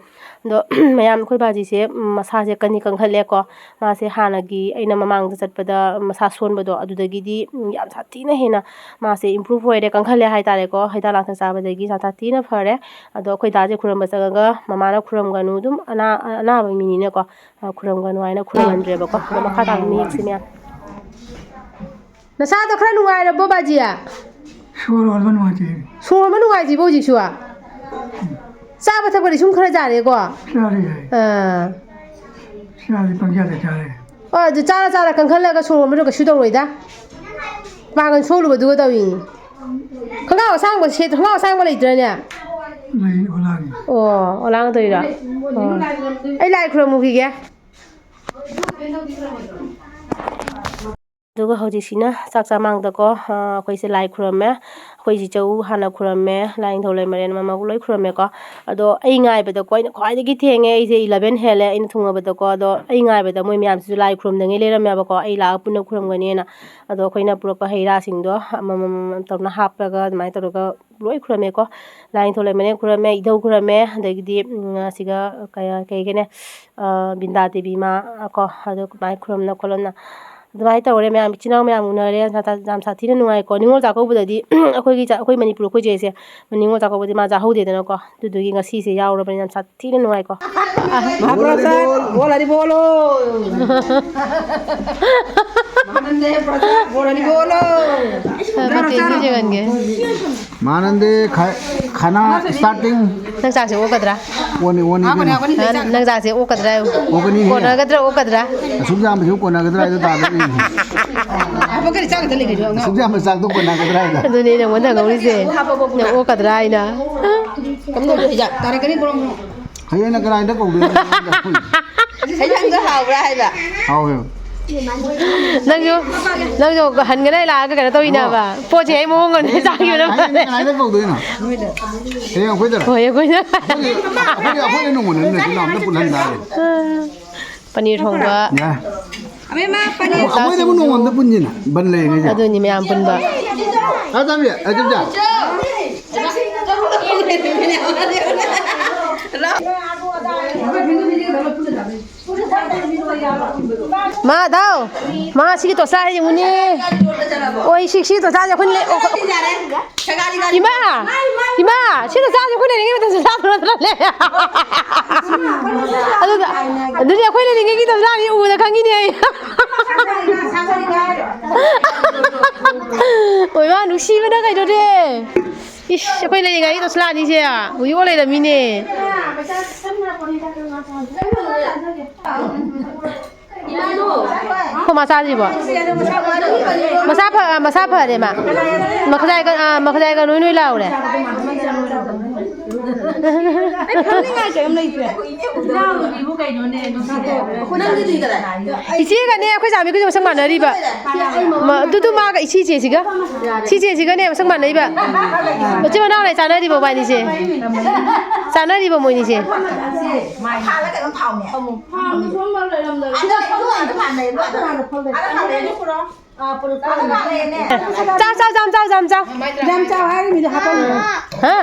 ꯑꯗꯣ ꯃꯌꯥꯝ ꯑꯩꯈꯣꯏ ꯕꯥꯖꯤꯁꯦ, ꯎꯝ, ꯃꯁꯥꯁꯦ ꯀꯟꯗꯤ ꯀꯟꯈꯠꯂꯦꯀꯣ꯫ ꯃꯥꯁꯦ ꯍꯥꯟꯅꯒꯤ ꯑꯩꯅ ꯃꯃꯥꯡꯗ ꯆꯠꯄꯗ ꯃꯁꯥ ꯁꯣꯟꯕꯗꯣ, ꯑꯗꯨꯗꯒꯤꯗꯤ, ꯎꯝ, ꯌꯥꯝ ꯁꯥꯊꯤꯅ ꯍꯦꯟꯅ ꯃꯥꯁꯦ ꯏꯝꯄ꯭ꯔꯨꯚ ꯑꯣꯏꯔꯦ, ꯀꯟꯈꯠꯂꯦ ꯍꯥꯏꯇꯥꯔꯦꯀꯣ꯫ ꯍꯤꯗꯥꯛ ꯂꯥꯡꯊꯛ ꯆꯥꯕꯗꯒꯤ ꯌꯥꯝ ꯁꯥꯊꯤꯅ ꯐꯔꯦ꯫ ꯑꯗꯣ ꯑꯩꯈꯣꯏ ꯗꯥꯁꯦ ꯈꯨꯔꯨꯝꯕ ꯆꯪꯉꯒ, ꯃꯃꯥꯅ ꯈꯨꯔꯨꯝꯒꯅꯨ, ꯑꯗꯨꯝ ꯑꯅꯥ-, ꯑꯅꯥꯕ ꯃꯤꯅꯤꯅꯀꯣ, ꯑ, ꯈꯨꯔꯨꯝꯒꯅꯨ ꯍꯥꯏꯅ ꯈꯨꯔꯨꯝꯍꯟꯗ꯭ꯔꯦꯕꯀꯣ꯫ ꯑꯗꯣ ꯃꯈꯥ ꯇꯥꯕ ꯃꯤ ꯌꯦꯡꯁꯤ ꯃꯌꯥꯝ꯫ ꯅꯁꯥꯗꯣ ꯈꯔ ꯅꯨꯡꯉꯥꯏꯔꯕꯣ, ꯕꯥꯖꯤ? ꯁꯣꯔ ꯍꯣꯟꯕ ꯅꯨꯡꯉꯥꯏꯇꯦ꯫ ꯁꯣꯔ ꯍꯣꯟꯕ ꯅꯨꯡꯉꯥꯏꯇ꯭ꯔꯤꯕꯣ ꯍꯧꯖꯤꯛꯁꯨ? ꯆꯥꯕ ꯊꯛꯄꯗꯤ ꯁꯨꯝ ꯈꯔ ꯌꯥꯔꯦꯀꯣ? ꯆꯥꯔꯦ, ꯌꯥꯔꯦ꯫ ꯑꯥ꯫ ꯆꯥꯔꯦ, ꯄꯪꯆꯥꯗ ꯆꯥꯔꯦ꯫ ꯍꯣꯏ, ꯑꯗꯨ ꯆꯥꯔ ꯆꯥꯔ ꯀꯟꯈꯠꯂꯒ ꯁꯣꯔ ꯍꯣꯟꯕꯗꯣ ꯀꯩꯁꯨ ꯇꯧꯔꯣꯏꯗ꯫ ꯄꯥꯡꯒꯜ ꯁꯣꯛꯂꯨꯕꯗꯨꯒ ꯇꯧꯏꯅꯤ꯫ ꯈꯣꯡꯒ꯭ꯔꯥꯎ ꯑꯁꯥꯡꯕ ꯁꯦꯠ-, ꯈꯣꯡꯒ꯭ꯔꯥꯎ ꯑꯁꯥꯡꯕ ꯂꯩꯇ꯭ꯔꯅꯦ? ꯂꯩ, ꯑꯣꯂꯥꯡꯒꯤ꯫ ꯑꯣ, ꯑꯣꯂꯥꯡ ꯇꯧꯔꯤꯔꯣ? ꯑꯣ꯫ ꯑꯩ ꯂꯥꯏ ꯈꯨꯔꯨꯝꯃꯨꯈꯤꯒꯦ꯫ ꯑꯗꯨꯒ ꯍꯧꯖꯤꯛꯁꯤꯅ ꯆꯥꯛ ꯆꯥꯃꯥꯡꯗꯀꯣ, ꯑ, ꯑꯩꯈꯣꯏꯁꯦ ꯂꯥꯏ ꯈꯨꯔꯝꯃꯦ꯫ ꯑꯩꯈꯣꯏ ꯏꯆꯧ ꯍꯥꯟꯅ ꯈꯨꯔꯝꯃꯦ, ꯂꯥꯏꯅꯤꯡꯊꯧ ꯂꯩꯃꯔꯦꯟ ꯃꯃꯥꯕꯨ ꯂꯣꯏ ꯈꯨꯔꯝꯃꯦꯀꯣ꯫ ꯑꯗꯣ ꯑꯩ ꯉꯥꯏꯕꯗꯀꯣ, ꯑꯩꯅ ꯈ꯭ꯋꯥꯏꯗꯒꯤ ꯊꯦꯡꯉꯦ, ꯑꯩꯁꯦ eleven ꯍꯦꯜꯂꯦ ꯑꯩꯅ ꯊꯨꯡꯉꯕꯗꯀꯣ꯫ ꯑꯗꯣ ꯑꯩ ꯉꯥꯏꯕꯗ ꯃꯣꯏ ꯃꯌꯥꯝꯁꯤꯁꯨ ꯂꯥꯏ ꯈꯨꯔꯨꯝꯗꯉꯩ ꯂꯩꯔꯝꯃꯦꯕꯀꯣ, ꯑꯩ ꯂꯥꯛꯑꯒ ꯄꯨꯟꯅ ꯈꯨꯔꯝꯒꯅꯦꯅ꯫ ꯑꯗꯣ ꯑꯩꯈꯣꯏꯅ ꯄꯨꯔꯛꯄ ꯍꯩ ꯔꯥꯁꯤꯡꯗꯣ ꯑꯃꯃꯝ ꯇꯧꯅ ꯍꯥꯞꯄꯒ ꯑꯗꯨꯃꯥꯏꯅ ꯇꯧꯔꯒ ꯂꯣꯏ ꯈꯨꯔꯝꯃꯦꯀꯣ꯫ ꯂꯥꯏꯅꯤꯡꯊꯧ ꯂꯩꯃꯔꯦꯟ ꯈꯨꯔꯝꯃꯦ, ꯏꯙꯧ ꯈꯨꯔꯝꯃꯦ, ꯑꯗꯒꯤꯗꯤ, ꯎꯝ, ꯑꯁꯤꯒ ꯀꯌꯥ-, ꯀꯩ ꯍꯥꯏꯒꯅꯤ, ꯑ, ꯕꯤꯟꯗꯥ ꯗꯦꯕꯤ ꯃꯥ ꯀꯣ, ꯑꯗꯨ ꯑꯗꯨꯃꯥꯏꯅ ꯈꯨꯔꯨꯝꯅ ꯈꯣꯠꯂꯝꯅ ꯑꯗꯨꯃꯥꯏꯅ ꯇꯧꯔꯦ ꯃꯌꯥꯝ, ꯏꯆꯤꯟ ꯏꯅꯥꯎ ꯃꯌꯥꯝ ꯎꯅꯔꯦ꯫ ꯌꯥꯝ ꯁꯥ-, ꯌꯥꯝ ꯁꯥꯊꯤꯅ ꯅꯨꯡꯉꯥꯏꯀꯣ꯫ ꯅꯤꯉꯣꯜ ꯆꯥꯛꯀꯧꯕꯗꯗꯤ ꯑꯩꯈꯣꯏꯒꯤ ꯆꯥ-, ꯑꯩꯈꯣꯏ ꯃꯅꯤꯄꯨꯔ ꯑꯩꯈꯣꯏ ꯆꯦꯁꯦ ꯅꯤꯉꯣꯜ ꯆꯥꯛꯀꯧꯕꯗꯤ ꯃꯥ ꯆꯥꯍꯧꯗꯦꯗꯅꯀꯣ꯫ ꯑꯗꯨꯗꯨꯒꯤ ꯉꯁꯤꯁꯦ ꯌꯥꯎꯔꯕꯅꯤꯅ ꯌꯥꯝ ꯁꯥꯊꯤꯅ ꯅꯨꯡꯉꯥꯏꯀꯣ꯫ ꯃꯍꯥꯄ꯭ꯔꯁꯥꯗ, ꯕꯣꯜ ꯑꯗꯤ ꯕꯣꯜ꯫ ꯃꯇꯦꯡ ꯈꯔ ꯆꯦꯟꯍꯟꯒꯦ꯫ ꯃꯥꯅꯟꯗꯦ ꯈꯥ-, ꯈꯥꯅꯥ ꯁ꯭ꯇꯥꯔꯇꯤꯡ꯫ ꯅꯪ ꯆꯥꯛꯁꯦ ꯑꯣꯛꯀꯗ꯭ꯔꯥ? ꯑꯣꯟꯅꯤ, ꯑꯣꯟꯅꯤ ꯀꯩꯅꯣ꯫ ꯅꯪ ꯆꯥꯛꯁꯦ ꯑꯣꯛꯀꯗ꯭ꯔꯥ ꯍꯥꯏꯌꯨ꯫ ꯑꯣꯛꯀꯅꯤꯍꯦ꯫ ꯀꯣꯟꯅꯒꯗ꯭ꯔꯥ ꯑꯣꯛꯀꯗ꯭ꯔꯥ? ꯑꯁꯨꯛ ꯌꯥꯝꯕꯁꯤꯕꯨ ꯀꯣꯟꯅꯒꯗ꯭ꯔꯥ ꯍꯥꯏꯗꯣ ꯇꯥꯗꯣꯔꯤꯅꯦ꯫ ꯑꯁꯨꯛ ꯌꯥꯝꯕ ꯆꯥꯛꯇꯣ ꯀꯣꯟꯅꯒꯗ꯭ꯔꯥ ꯍꯥꯏꯗꯣ꯫ ꯑꯗꯨꯅꯦ ꯑꯩꯅ ꯅꯪꯉꯣꯟꯗ ꯍꯪꯍꯧꯔꯤꯁꯦ꯫ ꯅꯪ ꯑꯣꯛꯀꯗ꯭ꯔꯥ ꯍꯥꯏꯅ꯫ ꯀꯝꯗꯧꯗꯣꯏ ꯍꯤꯗꯥꯛ? ꯇꯥꯔꯛꯀꯅꯤ ꯕ꯭ꯔꯣꯡ ꯕ꯭ꯔꯣꯡ꯫ ꯍꯌꯦꯡꯅ ꯀꯅꯥꯏꯗ ꯀꯧꯗꯣꯏꯅꯣ? ꯍꯩꯖꯥꯡꯗꯣ ꯍꯥꯎꯕ꯭ꯔꯥ ꯍꯥꯏꯕ? ꯍꯥꯎꯋꯦ꯫ ꯅꯪꯁꯨ, ꯅꯪꯁꯨ ꯍꯟꯒꯅ ꯂꯥꯛꯑꯒ ꯀꯩꯅꯣ ꯇꯧꯋꯤꯅꯕ꯫ ꯄꯣꯠꯁꯦ ꯑꯩ ꯃꯑꯣꯡ ꯑꯃꯗ ꯆꯥꯈꯤꯕꯅ ꯍꯌꯦꯡ ꯐꯔꯦ꯫ ꯀꯅꯥꯏꯗ ꯀꯧꯗꯣꯏꯅꯣ? ꯍꯌꯦꯡ ꯑꯩꯈꯣꯏꯗꯔ? ꯍꯣꯏ, ꯑꯩꯈꯣꯏꯗ꯫ ꯑꯩꯈꯣꯏꯗꯤ, ꯑꯩꯈꯣꯏꯗꯤ, ꯑꯩꯈꯣꯏꯗꯤ ꯅꯣꯡꯃ ꯅꯠꯇꯦ ꯅꯠꯇꯦ ꯅꯣꯡꯃ ꯄꯨꯜꯍꯟ ꯇꯥꯔꯦ꯫ ꯄꯅꯤꯔ ꯊꯣꯡꯕ꯫ ꯌꯥꯏ꯫ ꯑꯕꯦꯝꯃ, ꯄꯅꯤꯔ꯫ ꯑꯩꯈꯣꯏꯗꯕꯨ ꯅꯣꯡꯃ ꯑꯝꯇ ꯄꯨꯟꯁꯤꯅ ꯕꯟ ꯂꯩꯔꯤꯉꯩꯁꯦ꯫ ꯑꯗꯨꯅꯤ ꯃꯌꯥꯝ ꯄꯨꯟꯕ꯫ ꯇꯥ ꯇꯥꯕꯤ, ꯑꯩ ꯆꯞ ꯆꯥ꯫ ꯃꯥ ꯗꯥꯎ꯫ ꯃꯥ ꯁꯤꯒꯤ ꯇꯣꯁꯥ ꯌꯦꯡꯉꯨꯅꯦ꯫ ꯑꯣꯏ, ꯁꯤ, ꯁꯤ ꯇꯣꯁꯥꯁꯦ ꯑꯩꯈꯣꯏꯅ ꯂꯩ-, ꯑꯣ, ꯏꯃꯥ! ꯏꯃꯥ! ꯁꯤ ꯇꯣꯁꯥꯁꯦ ꯑꯩꯈꯣꯏ ꯂꯩꯔꯤꯉꯩ ꯃꯇꯝꯗ ꯆꯥꯗ꯭ꯔꯣ ꯅꯠꯇ꯭ꯔꯣ ꯂꯩ? ꯑꯗꯨꯗ, ꯑꯗꯨꯗꯤ ꯑꯩꯈꯣꯏ ꯂꯩꯔꯤꯉꯩꯒꯤ ꯇꯣꯁꯥꯅꯤ ꯎꯕꯗ ꯈꯪꯉꯤꯅꯦ ꯑꯩ꯫ ꯑꯣꯏ ꯃꯥ, ꯅꯨꯡꯁꯤꯕꯅ ꯀꯩꯅꯣꯅꯦ꯫ ꯏꯁ, ꯑꯩꯈꯣꯏ ꯂꯩꯔꯤꯉꯩꯒꯤ ꯇꯣꯁꯂꯥꯅꯤꯁꯦ ꯍꯧꯖꯤꯛꯐꯥꯎ ꯂꯩꯔꯝꯃꯤꯅꯦ꯫ ꯈꯣ ꯃꯆꯥꯁꯤꯕꯣ? ꯃꯁꯥ ꯐ-, ꯃꯁꯥ ꯐꯔꯦ ꯃꯥ꯫ ꯃꯈꯖꯥꯏꯒ, ꯑꯥ, ꯃꯈꯖꯥꯏꯒ ꯅꯣꯏ ꯅꯣꯏ ꯂꯥꯎꯔꯦ꯫ ꯑꯩ ꯐꯝꯅꯤꯡꯉꯥꯏ ꯀꯩꯝ ꯂꯩꯇ꯭ꯔꯦ꯫ ꯏꯆꯦꯒꯅꯦ ꯑꯩꯈꯣꯏ ꯆꯥꯃꯤꯒꯁꯨ ꯃꯁꯛ ꯃꯥꯟꯅꯔꯤꯕ꯫ ꯃ-, ꯑꯗꯨꯗꯨ ꯃꯥꯒ ꯏꯆꯦ ꯆꯦꯁꯤꯒ꯫ ꯁꯤ ꯆꯦꯁꯤꯒꯅꯦ ꯃꯁꯛ ꯃꯥꯟꯅꯩꯕ꯫ ꯃꯆꯤꯟ ꯃꯅꯥꯎ ꯂꯩ ꯆꯥꯟꯅꯔꯤꯕ ꯃꯕꯥꯅꯤꯁꯦ꯫ ꯆꯥꯟꯅꯔꯤꯕ ꯃꯣꯏꯅꯤꯁꯦ꯫ ꯆꯥꯎ, ꯆꯥꯎ, ꯆꯥꯎ, ꯆꯥꯎ, ꯆꯥꯎ, ꯆꯥꯎ꯫ ꯌꯥꯝ ꯆꯥꯎ ꯍꯥꯏꯔꯤꯃꯤꯗꯤ ꯍꯥꯞꯄꯝꯃꯣ꯫ ꯍꯥ?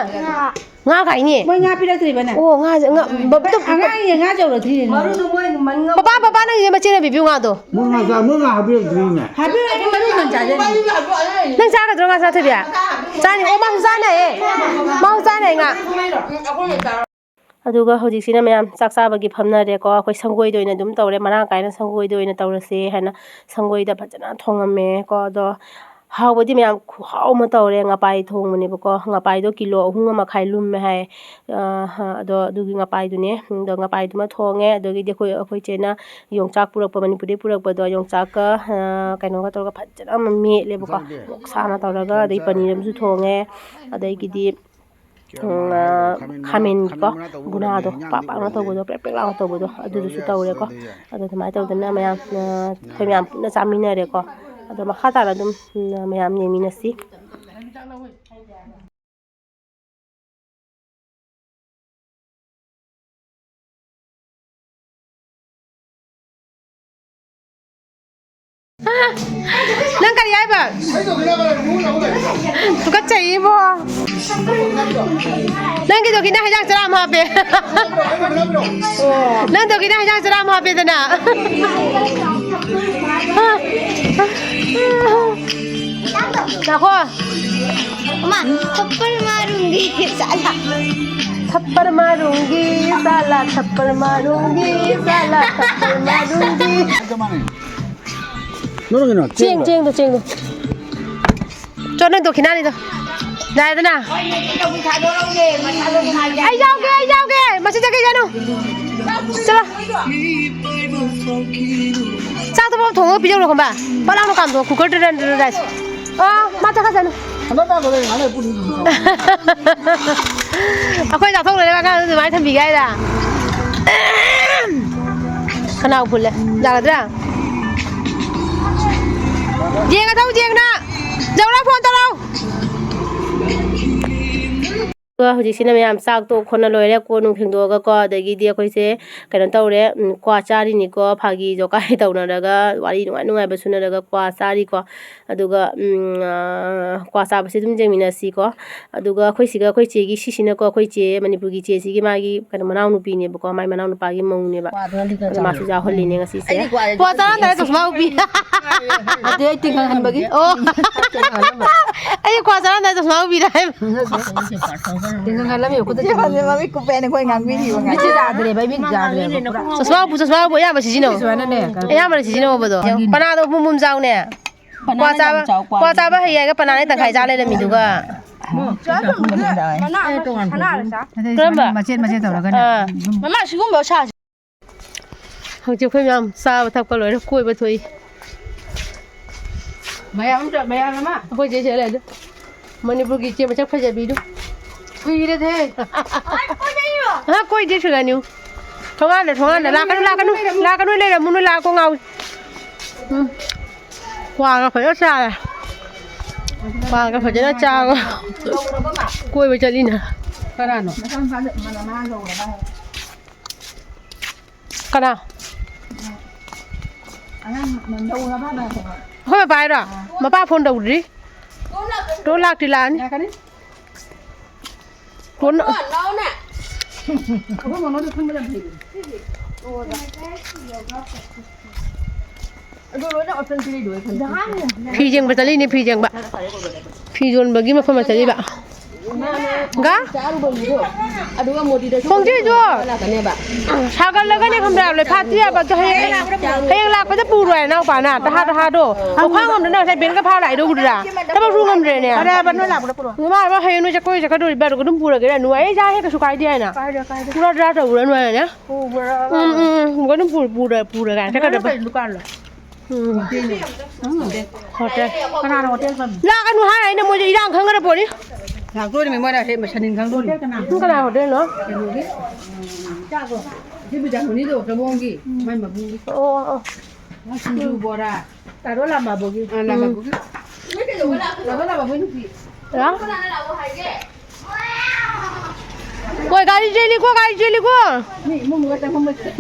ꯉꯥ ꯀꯥꯏꯅꯦ꯫ ꯃꯣꯏ ꯉꯥ ꯄꯤꯔꯛꯇ꯭ꯔꯤꯕꯅꯦ꯫ ꯑꯣ, ꯉꯥ, ꯉꯥ, ꯕ-, ꯇꯨ-, ꯑꯉꯥꯡꯒꯤ ꯉꯥ ꯌꯧꯔꯛꯇ꯭ꯔꯤꯅꯦ꯫ ꯃꯔꯨꯗꯣ ꯃꯣꯏ ꯃꯅꯤꯡ ꯄꯄꯥ, ꯄꯄꯥ, ꯅꯪꯒꯤꯁꯦ ꯃꯆꯦꯅ ꯄꯤꯕꯤꯌꯨ ꯉꯥꯗꯣ꯫ ꯃꯣꯏ ꯉꯥ ꯆꯥ-, ꯃꯣꯏ ꯉꯥ ꯍꯥꯞꯄꯤꯔꯛꯇ꯭ꯔꯤꯅꯦ꯫ ꯍꯥꯞꯄꯤꯔꯛꯑꯗꯤ ꯃꯔꯨ ꯀꯟ ꯆꯥꯖꯅꯤ꯫ ꯅꯪ ꯆꯥꯒꯗ꯭ꯔꯣ ꯉꯥ ꯆꯥꯊꯣꯏꯕꯤ? ꯆꯥꯅꯤ꯫ ꯑꯣ, ꯃꯥꯁꯨ ꯆꯥꯅꯤꯌꯦ꯫ ꯃꯥꯁꯨ ꯆꯥꯅꯤ ꯉꯥ꯫ ꯑꯗꯨꯒ ꯍꯧꯖꯤꯛꯁꯤꯅ ꯃꯌꯥꯝ ꯆꯥꯛ ꯆꯥꯕꯒꯤ ꯐꯝꯅꯔꯦꯀꯣ꯫ ꯑꯩꯈꯣꯏ ꯁꯪꯒꯣꯏꯗ ꯑꯣꯏꯅ ꯑꯗꯨꯝ ꯇꯧꯔꯦ, ꯃꯔꯥꯡ ꯀꯥꯏꯅ ꯁꯪꯒꯣꯏꯗ ꯑꯣꯏꯅ ꯇꯧꯔꯁꯦ ꯍꯥꯏꯅ ꯁꯪꯒꯣꯏꯗ ꯐꯖꯅ ꯊꯣꯡꯉꯝꯃꯦꯀꯣ꯫ ꯑꯗꯣ ꯍꯥꯎꯕꯗꯤ ꯃꯌꯥꯝ ꯈꯨꯍꯥꯎ ꯑꯃ ꯇꯧꯔꯦ꯫ ꯉꯄꯥꯏ ꯊꯣꯡꯕꯅꯦꯕꯀꯣ, ꯉꯄꯥꯏꯗꯣ ꯀꯤꯂꯣ ꯑꯍꯨꯝꯒ ꯃꯈꯥꯏ ꯂꯨꯝꯃꯦ ꯍꯥꯏ꯫ ꯑ, ꯑꯗꯣ ꯑꯗꯨꯒꯤ ꯉꯄꯥꯏꯗꯨꯅꯦ꯫ ꯑꯗꯣ ꯉꯄꯥꯏꯗꯨꯃ ꯊꯣꯡꯉꯦ꯫ ꯑꯗꯒꯤꯗꯤ ꯑꯩꯈꯣꯏ, ꯑꯩꯈꯣꯏ ꯆꯦꯅ ꯌꯣꯡꯆꯥꯛ ꯄꯨꯔꯛꯄ, ꯃꯅꯤꯄꯨꯔꯗꯒꯤ ꯄꯨꯔꯛꯄꯗꯣ, ꯌꯣꯡꯆꯥꯛꯀ, ꯑ, ꯀꯩꯅꯣꯒ ꯇꯧꯔꯒ ꯐꯖꯅ ꯑꯃ ꯃꯦꯠꯂꯦꯕꯀꯣ, ꯃꯣꯔꯣꯛ ꯁꯥꯅ ꯇꯧꯔꯒ꯫ ꯑꯗꯩ ꯄꯅꯤꯔ ꯑꯃꯁꯨ ꯊꯣꯡꯉꯦ꯫ ꯑꯗꯒꯤꯗꯤ ꯎꯝ, ꯑ, ꯈꯥꯃꯦꯟꯒꯤꯀꯣ, ꯕꯨꯅꯥꯗꯣ ꯄꯥꯛ ꯄꯥꯛꯅ ꯇꯧꯕꯗꯣ, ꯄ꯭ꯔꯦꯛ ꯄ꯭ꯔꯦꯛ ꯂꯥꯎꯅ ꯇꯧꯕꯗꯣ, ꯑꯗꯨꯗꯨꯁꯨ ꯇꯧꯔꯦꯀꯣ꯫ ꯑꯗꯣ ꯑꯗꯨꯃꯥꯏꯅ ꯇꯧꯗꯅ ꯃꯌꯥꯝ, ꯑ, ꯑꯩꯈꯣꯏ ꯃꯌꯥꯝ ꯄꯨꯟꯅ ꯆꯥꯃꯤꯟꯅꯔꯦꯀꯣ꯫ ꯑꯗꯣ ꯃꯈꯥ ꯇꯥꯅ ꯑꯗꯨꯝ, ꯎꯝ, ꯃꯌꯥꯝ ꯌꯦꯡꯃꯤꯟꯅꯁꯤ꯫ ꯅꯪ ꯀꯔꯤ ꯍꯥꯏꯕ? ꯇꯨꯀꯠꯆꯩ ꯏꯕꯣ꯫ ꯅꯪꯒꯤꯗꯣ ꯈꯤꯇꯪ ꯍꯤꯗꯥꯛ ꯆꯔꯥ ꯑꯃ ꯍꯥꯞꯄꯦ꯫ ꯅꯪꯗꯣ ꯈꯤꯇꯪ ꯍꯤꯗꯥꯛ ꯆꯔꯥ ꯑꯃ ꯍꯥꯞꯄꯦꯗꯅ꯫ ꯉꯥꯏꯈꯣ꯫ ꯑꯃ, ꯊꯞꯄꯔ ꯃꯥꯔꯨꯡꯒꯤ ꯆꯥꯂꯥ꯫ ꯊꯞꯄꯔ ꯃꯥꯔꯨꯡꯒꯤ ꯆꯥꯂꯥ, ꯊꯞꯄꯔ ꯃꯥꯔꯨꯡꯒꯤ ꯆꯥꯂꯥ, ꯊꯞꯄꯔ ꯃꯥꯔꯨꯡꯒꯤ꯫ ꯅꯣꯏꯒꯤꯅꯣ, ꯆꯦꯡ, ꯆꯦꯡꯗꯣ꯫ ꯆꯦꯡꯗꯣ, ꯆꯦꯡꯗꯣ꯫ ꯆꯣ, ꯅꯣꯏ ꯗꯣꯈꯤꯅꯥꯅꯤꯗꯣ꯫ ꯌꯥꯔꯦꯗꯅ? ꯑꯩ ꯌꯥꯎꯒꯦ, ꯑꯩ ꯌꯥꯎꯒꯦ꯫ ꯃꯁꯤ ꯆꯠꯈꯤꯁꯅꯨ꯫ ꯆꯠꯂꯣ꯫ ꯆꯥꯛꯇꯣ ꯄꯥꯎ ꯊꯣꯡꯉꯒ ꯄꯤꯖꯧꯔꯣ ꯈꯪꯕ꯫ ꯄꯠ ꯂꯥꯎꯅ ꯀꯥꯝꯊꯣꯛꯑꯣ, cooker ꯗ ꯔꯟ ꯔꯟ ꯔꯥꯏꯁ꯫ ꯑꯥ, ꯃꯥ ꯆꯠꯈ꯭ꯔꯁꯅꯨ꯫ ꯑꯩꯈꯣꯏ ꯆꯥꯊꯣꯛ ꯂꯣꯏꯔꯒ ꯑꯉꯥꯡꯗꯣ ꯑꯗꯨꯃꯥꯏꯅ ꯊꯝꯕꯤꯒꯦ ꯍꯥꯏꯔ? ꯈꯅꯥꯎ ꯐꯨꯜꯂꯦ꯫ ꯌꯥꯒꯗ꯭ꯔꯥ? ꯌꯦꯡꯉ ꯊꯧ, ꯌꯦꯡꯅ꯫ ꯖꯧꯔ ꯐꯣꯟ ꯇꯧꯔꯛꯑꯣ꯫ ꯑꯗꯨꯒ ꯍꯧꯖꯤꯛꯁꯤꯅ ꯃꯌꯥꯝ ꯆꯥꯛ ꯇꯣꯛ ꯈꯣꯠꯅ ꯂꯣꯏꯔꯦ, ꯀꯣꯟ ꯅꯨꯡ ꯐꯦꯡꯗꯣꯛꯑꯒꯀꯣ, ꯑꯗꯒꯤꯗꯤ ꯑꯩꯈꯣꯏꯁꯦ ꯀꯩꯅꯣ ꯇꯧꯔꯦ, ꯎꯝ, ꯀ꯭ꯋꯥ ꯆꯥꯔꯤꯅꯤꯀꯣ, ꯐꯥꯒꯤ ꯖꯣꯀꯥꯏ ꯇꯧꯅꯔꯒ ꯋꯥꯔꯤ ꯅꯨꯡꯉꯥꯏ ꯅꯨꯡꯉꯥꯏꯕ ꯁꯨꯅꯔꯒ ꯀ꯭ꯋꯥ ꯆꯥꯔꯤꯀꯣ꯫ ꯑꯗꯨꯒ, ꯎꯝ, ꯑ, ꯀ꯭ꯋꯥ ꯆꯥꯕꯁꯦ ꯑꯗꯨꯝ ꯌꯦꯡꯃꯤꯟꯅꯁꯤꯀꯣ꯫ ꯑꯗꯨꯒ ꯑꯩꯈꯣꯏ ꯁꯤꯒ ꯑꯩꯈꯣꯏ ꯆꯦꯒꯤ, ꯁꯤꯁꯤꯅꯀꯣ, ꯑꯩꯈꯣꯏ ꯆꯦ, ꯃꯅꯤꯄꯨꯔꯒꯤ ꯆꯦꯁꯤꯒꯤ ꯃꯥꯒꯤ ꯀꯩꯅꯣ ꯃꯅꯥꯎꯅꯨꯄꯤꯅꯦꯕꯀꯣ, ꯃꯥꯏ ꯃꯅꯥꯎꯅꯨꯄꯥꯒꯤ ꯃꯧꯅꯦꯕ꯫ ꯀ꯭ꯋꯥꯗꯨꯅꯗꯤ ꯈꯔ ꯑꯗꯣ ꯃꯥꯁꯨ ꯆꯥꯎꯔꯦ꯫ ꯌꯥꯎꯍꯜꯂꯤꯅꯦ ꯉꯁꯤꯁꯦ꯫ ꯑꯩꯗꯤ ꯀ꯭ꯋꯥꯁꯦ ꯀ꯭ꯋꯥ ꯆꯥꯔꯝꯗꯥꯏꯗ ꯆꯨꯝꯃꯦ꯫ ꯆꯨꯁꯃꯥ ꯎꯞꯄꯤ꯫ ꯑꯗꯨ ꯑꯩ ꯇꯤꯡꯈꯪ ꯍꯟꯕꯒꯤ꯫ ꯑꯣ꯫ ꯑꯩ ꯀ꯭ꯋꯥ ꯆꯥꯔꯝꯗꯥꯏ ꯆꯁꯃꯥ ꯎꯕꯤꯔꯦ ꯍꯥꯏꯕ꯫ ꯇꯤꯡꯈꯪ ꯍꯜꯂꯝꯃꯤ ꯈꯨꯠꯇ ꯆꯤꯡꯈꯪ꯫ ꯃꯃꯤꯠ ꯀꯨꯞꯄꯦꯅ ꯑꯩꯈꯣꯏ ꯉꯥꯡꯕꯤꯔꯤꯕ ꯉꯥꯏ꯫ ꯃꯤꯠꯁꯦ ꯌꯥꯗ꯭ꯔꯦꯕ, ꯑꯩ ꯃꯤꯠ ꯌꯥꯗ꯭ꯔꯦꯕ ꯄꯨꯔꯥ꯫ ꯆꯁꯃꯥ ꯎꯞꯄꯨ, ꯆꯁꯃꯥ ꯎꯞꯄꯨ ꯑꯌꯥꯝꯕ ꯁꯤꯖꯤꯟꯅꯧ꯫ ꯁꯨꯃꯥꯏꯅꯅꯦ, ꯀꯩꯅꯣ ꯑꯌꯥꯝꯕꯅ ꯁꯤꯖꯤꯟꯅꯧꯕꯗꯣ꯫ ꯐꯥꯒꯤꯅꯦ꯫ ꯄꯅꯥꯗꯣ ꯃꯨꯝ ꯃꯨꯝ ꯆꯥꯎꯅꯦ꯫ ꯀ꯭ꯋꯥ ꯄꯅꯥꯅ ꯌꯥꯝ ꯆꯥꯕ, ꯆꯥꯎ, ꯀ꯭ꯋꯥ ꯀ꯭ꯋꯥꯗꯤ꯫ ꯆꯥꯕ ꯍꯩ ꯍꯥꯏꯔꯒ ꯄꯅꯥꯅ ꯇꯪꯈꯥꯏ ꯆꯥ ꯂꯩꯔꯝꯃꯤꯗꯨꯒ꯫ ꯃꯅꯥ ꯑꯃ ꯁꯅꯥꯔ ꯆꯥ꯫ ꯑꯗꯩ ꯀꯔꯝꯕ? ꯁꯨꯃꯥꯏꯅ ꯃꯆꯦꯠ ꯃꯆꯦꯠ ꯇꯧꯔꯒꯅꯦ꯫ ꯑꯥ꯫ ꯑꯗꯨꯝ ꯃꯃꯥ, ꯁꯤꯒꯨꯝꯕ ꯁꯥꯁꯦ꯫ ꯍꯧꯖꯤꯛ ꯑꯩꯈꯣꯏ ꯃꯌꯥꯝ ꯆꯥꯕ ꯊꯛꯄ ꯂꯣꯏꯔ ꯀꯣꯏꯕ ꯊꯣꯛꯏ꯫ ꯃꯌꯥꯝ ꯑꯃ ꯆꯠ-, ꯃꯌꯥꯝ ꯑꯃ꯫ ꯑꯩꯈꯣꯏ ꯆꯦ ꯁꯤꯗ ꯂꯩ ꯑꯗꯨ꯫ ꯃꯅꯤꯄꯨꯔꯒꯤ ꯏꯆꯦ ꯃꯁꯛ ꯐꯖꯕꯤꯗꯨ꯫ ꯀꯨꯏꯔꯦꯗꯦ꯫ ꯑ, ꯀꯣꯏꯗꯦ ꯁꯨꯒꯅꯤꯌꯨ꯫ ꯊꯣꯡꯒꯥꯟꯗ, ꯊꯣꯡꯒꯥꯟꯗ꯫ ꯂꯥꯛꯀꯅꯨ, ꯂꯥꯛꯀꯅꯨ, ꯂꯥꯛꯀꯅꯨ, ꯂꯩꯔꯝꯃꯨ, ꯅꯣꯏ ꯂꯥꯛꯑꯣ ꯉꯥꯎ꯫ ꯎꯝ꯫ ꯀ꯭ꯋꯥꯒ ꯐꯖꯅ ꯆꯥꯔꯦ꯫ ꯀ꯭ꯋꯥꯒ ꯐꯖꯅ ꯆꯥꯔꯒ ꯀꯣꯏꯕ ꯆꯠꯂꯤꯅ꯫ ꯀꯅꯥꯅꯣ? ꯀꯅꯥ? ꯑꯩꯈꯣꯏ ꯕꯕꯥ ꯍꯥꯏꯔꯣ? ꯃꯄꯥ ꯐꯣꯟ ꯇꯧꯗ꯭ꯔꯤ꯫ ꯇꯣꯟ ꯂꯥꯛꯇꯤ ꯂꯥꯛꯑꯅꯤ꯫ ꯇꯣꯟ ꯐꯤ ꯌꯦꯡꯕ ꯆꯠꯂꯤꯅꯦ, ꯐꯤ ꯌꯦꯡꯕ꯫ ꯐꯤ ꯌꯣꯟꯕꯒꯤ ꯃꯐꯝꯗ ꯆꯠꯂꯤꯕ꯫ ꯒ? ꯈꯣꯡꯖꯩꯗꯣ ꯁꯥꯒꯠꯂꯒꯅꯦ ꯈꯪꯕ꯭ꯔꯥ? ꯂꯣꯏꯐꯥꯠꯇꯤ ꯌꯥꯕ ꯑꯗꯣ ꯍꯌꯦꯡ, ꯍꯌꯦꯡ ꯂꯥꯛꯄꯗ ꯄꯨꯔꯣꯏ ꯏꯅꯥꯎꯄꯥꯅ꯫ ꯇꯍꯥ ꯇꯍꯥꯗꯣ꯫ ꯂꯧꯈꯥꯡ ꯑꯃꯗꯅ ꯉꯁꯥꯏ ꯕꯦꯜꯒ ꯐꯥ ꯂꯥꯛꯏꯗꯣ ꯎꯗ꯭ꯔꯥ? ꯊꯕꯛ ꯁꯨ ꯉꯝꯗ꯭ꯔꯦꯅꯦ꯫ ꯐꯔꯦ ꯍꯥꯏꯕ, ꯅꯣꯏ ꯂꯥꯛꯄꯗ ꯄꯨꯔꯛꯑꯣ꯫ ꯏꯃꯥ, ꯏꯃꯥ, ꯍꯌꯦꯡ ꯅꯣꯏ ꯆꯠꯀꯣꯏ ꯆꯠꯀꯗꯧꯔꯤꯕ ꯑꯗꯨꯝ ꯄꯨꯔꯒꯦꯔꯥ? ꯅꯨꯡꯉꯥꯏ, ꯑꯩ ꯆꯥ ꯍꯦꯛ ꯀꯩꯁꯨ ꯀꯥꯏꯗꯦ ꯍꯥꯏꯅ꯫ ꯀꯥꯏꯗꯦ, ꯀꯥꯏꯗꯦ꯫ ꯄꯨꯔꯥ ꯗ꯭ꯔꯥ ꯇꯧꯔ ꯅꯨꯡꯉꯥꯏꯔꯅꯦ꯫ ꯄꯨꯕ꯭ꯔꯥ? ꯎꯝ, ꯎꯝ, ꯎꯝ꯫ ꯑꯗꯨꯝ ꯄꯨꯔ, ꯄꯨꯔ, ꯄꯨꯔꯒ ꯆꯠꯀꯗꯕ꯫ ꯀꯩ ꯗꯨꯀꯥꯟꯅꯣ? ꯎꯝ꯫ ꯍꯣꯇꯦꯜ꯫ ꯍꯣꯇꯦꯜ꯫ ꯀꯅꯥꯅ ꯍꯣꯇꯦꯜ ꯐꯝꯃꯤ? ꯂꯥꯛꯀꯅꯨ ꯍꯥꯏ ꯑꯩꯅ ꯃꯣꯏꯗ ꯏꯔꯥꯡ ꯈꯪꯒꯗ꯭ꯔ ꯄꯣꯠꯅꯤ꯫ ꯂꯥꯛꯇꯣꯔꯤꯃꯤ ꯃꯣꯏꯅ ꯍꯦꯛ ꯃꯁꯟꯅꯤꯟ ꯈꯪꯗꯣꯔꯤ꯫ ꯍꯣꯇꯦꯜ ꯀꯅꯥ? ꯅꯪ ꯀꯅꯥ ꯍꯣꯇꯦꯜꯅꯣ? ꯀꯩꯅꯣꯒꯤ? ꯁꯤ ꯕꯤꯗ꯭ꯌꯥꯃꯅꯤꯗꯣ ꯆꯕꯣꯡꯒꯤ ꯃꯥꯏ ꯃꯕꯨꯡꯒꯤ꯫ ꯑꯣ, ꯑꯣ, ꯑꯣ꯫ ꯃꯥ ꯁꯤꯡꯖꯨ ꯕꯣꯔꯥ꯫ ꯇꯥꯔꯣ ꯂꯥꯛꯃꯕꯣꯒꯤ꯫ ꯑ, ꯂꯥꯛꯃꯕꯣꯒꯤ꯫ ꯎꯝ꯫ ꯇꯥꯔꯣ ꯂꯥꯛꯃꯕꯣꯒꯤ ꯅꯨꯄꯤ꯫ ꯍꯜꯂꯣ? ꯀꯣꯏ ꯒꯥꯔꯤ ꯆꯦꯜꯂꯤꯀꯣ, ꯒꯥꯔꯤ ꯆꯦꯜꯂꯤꯀꯣ꯫ ꯃꯤ ꯏꯃꯨꯡ ꯃꯅꯨꯡ ꯆꯪꯐꯝ ꯂꯩꯇꯦ꯫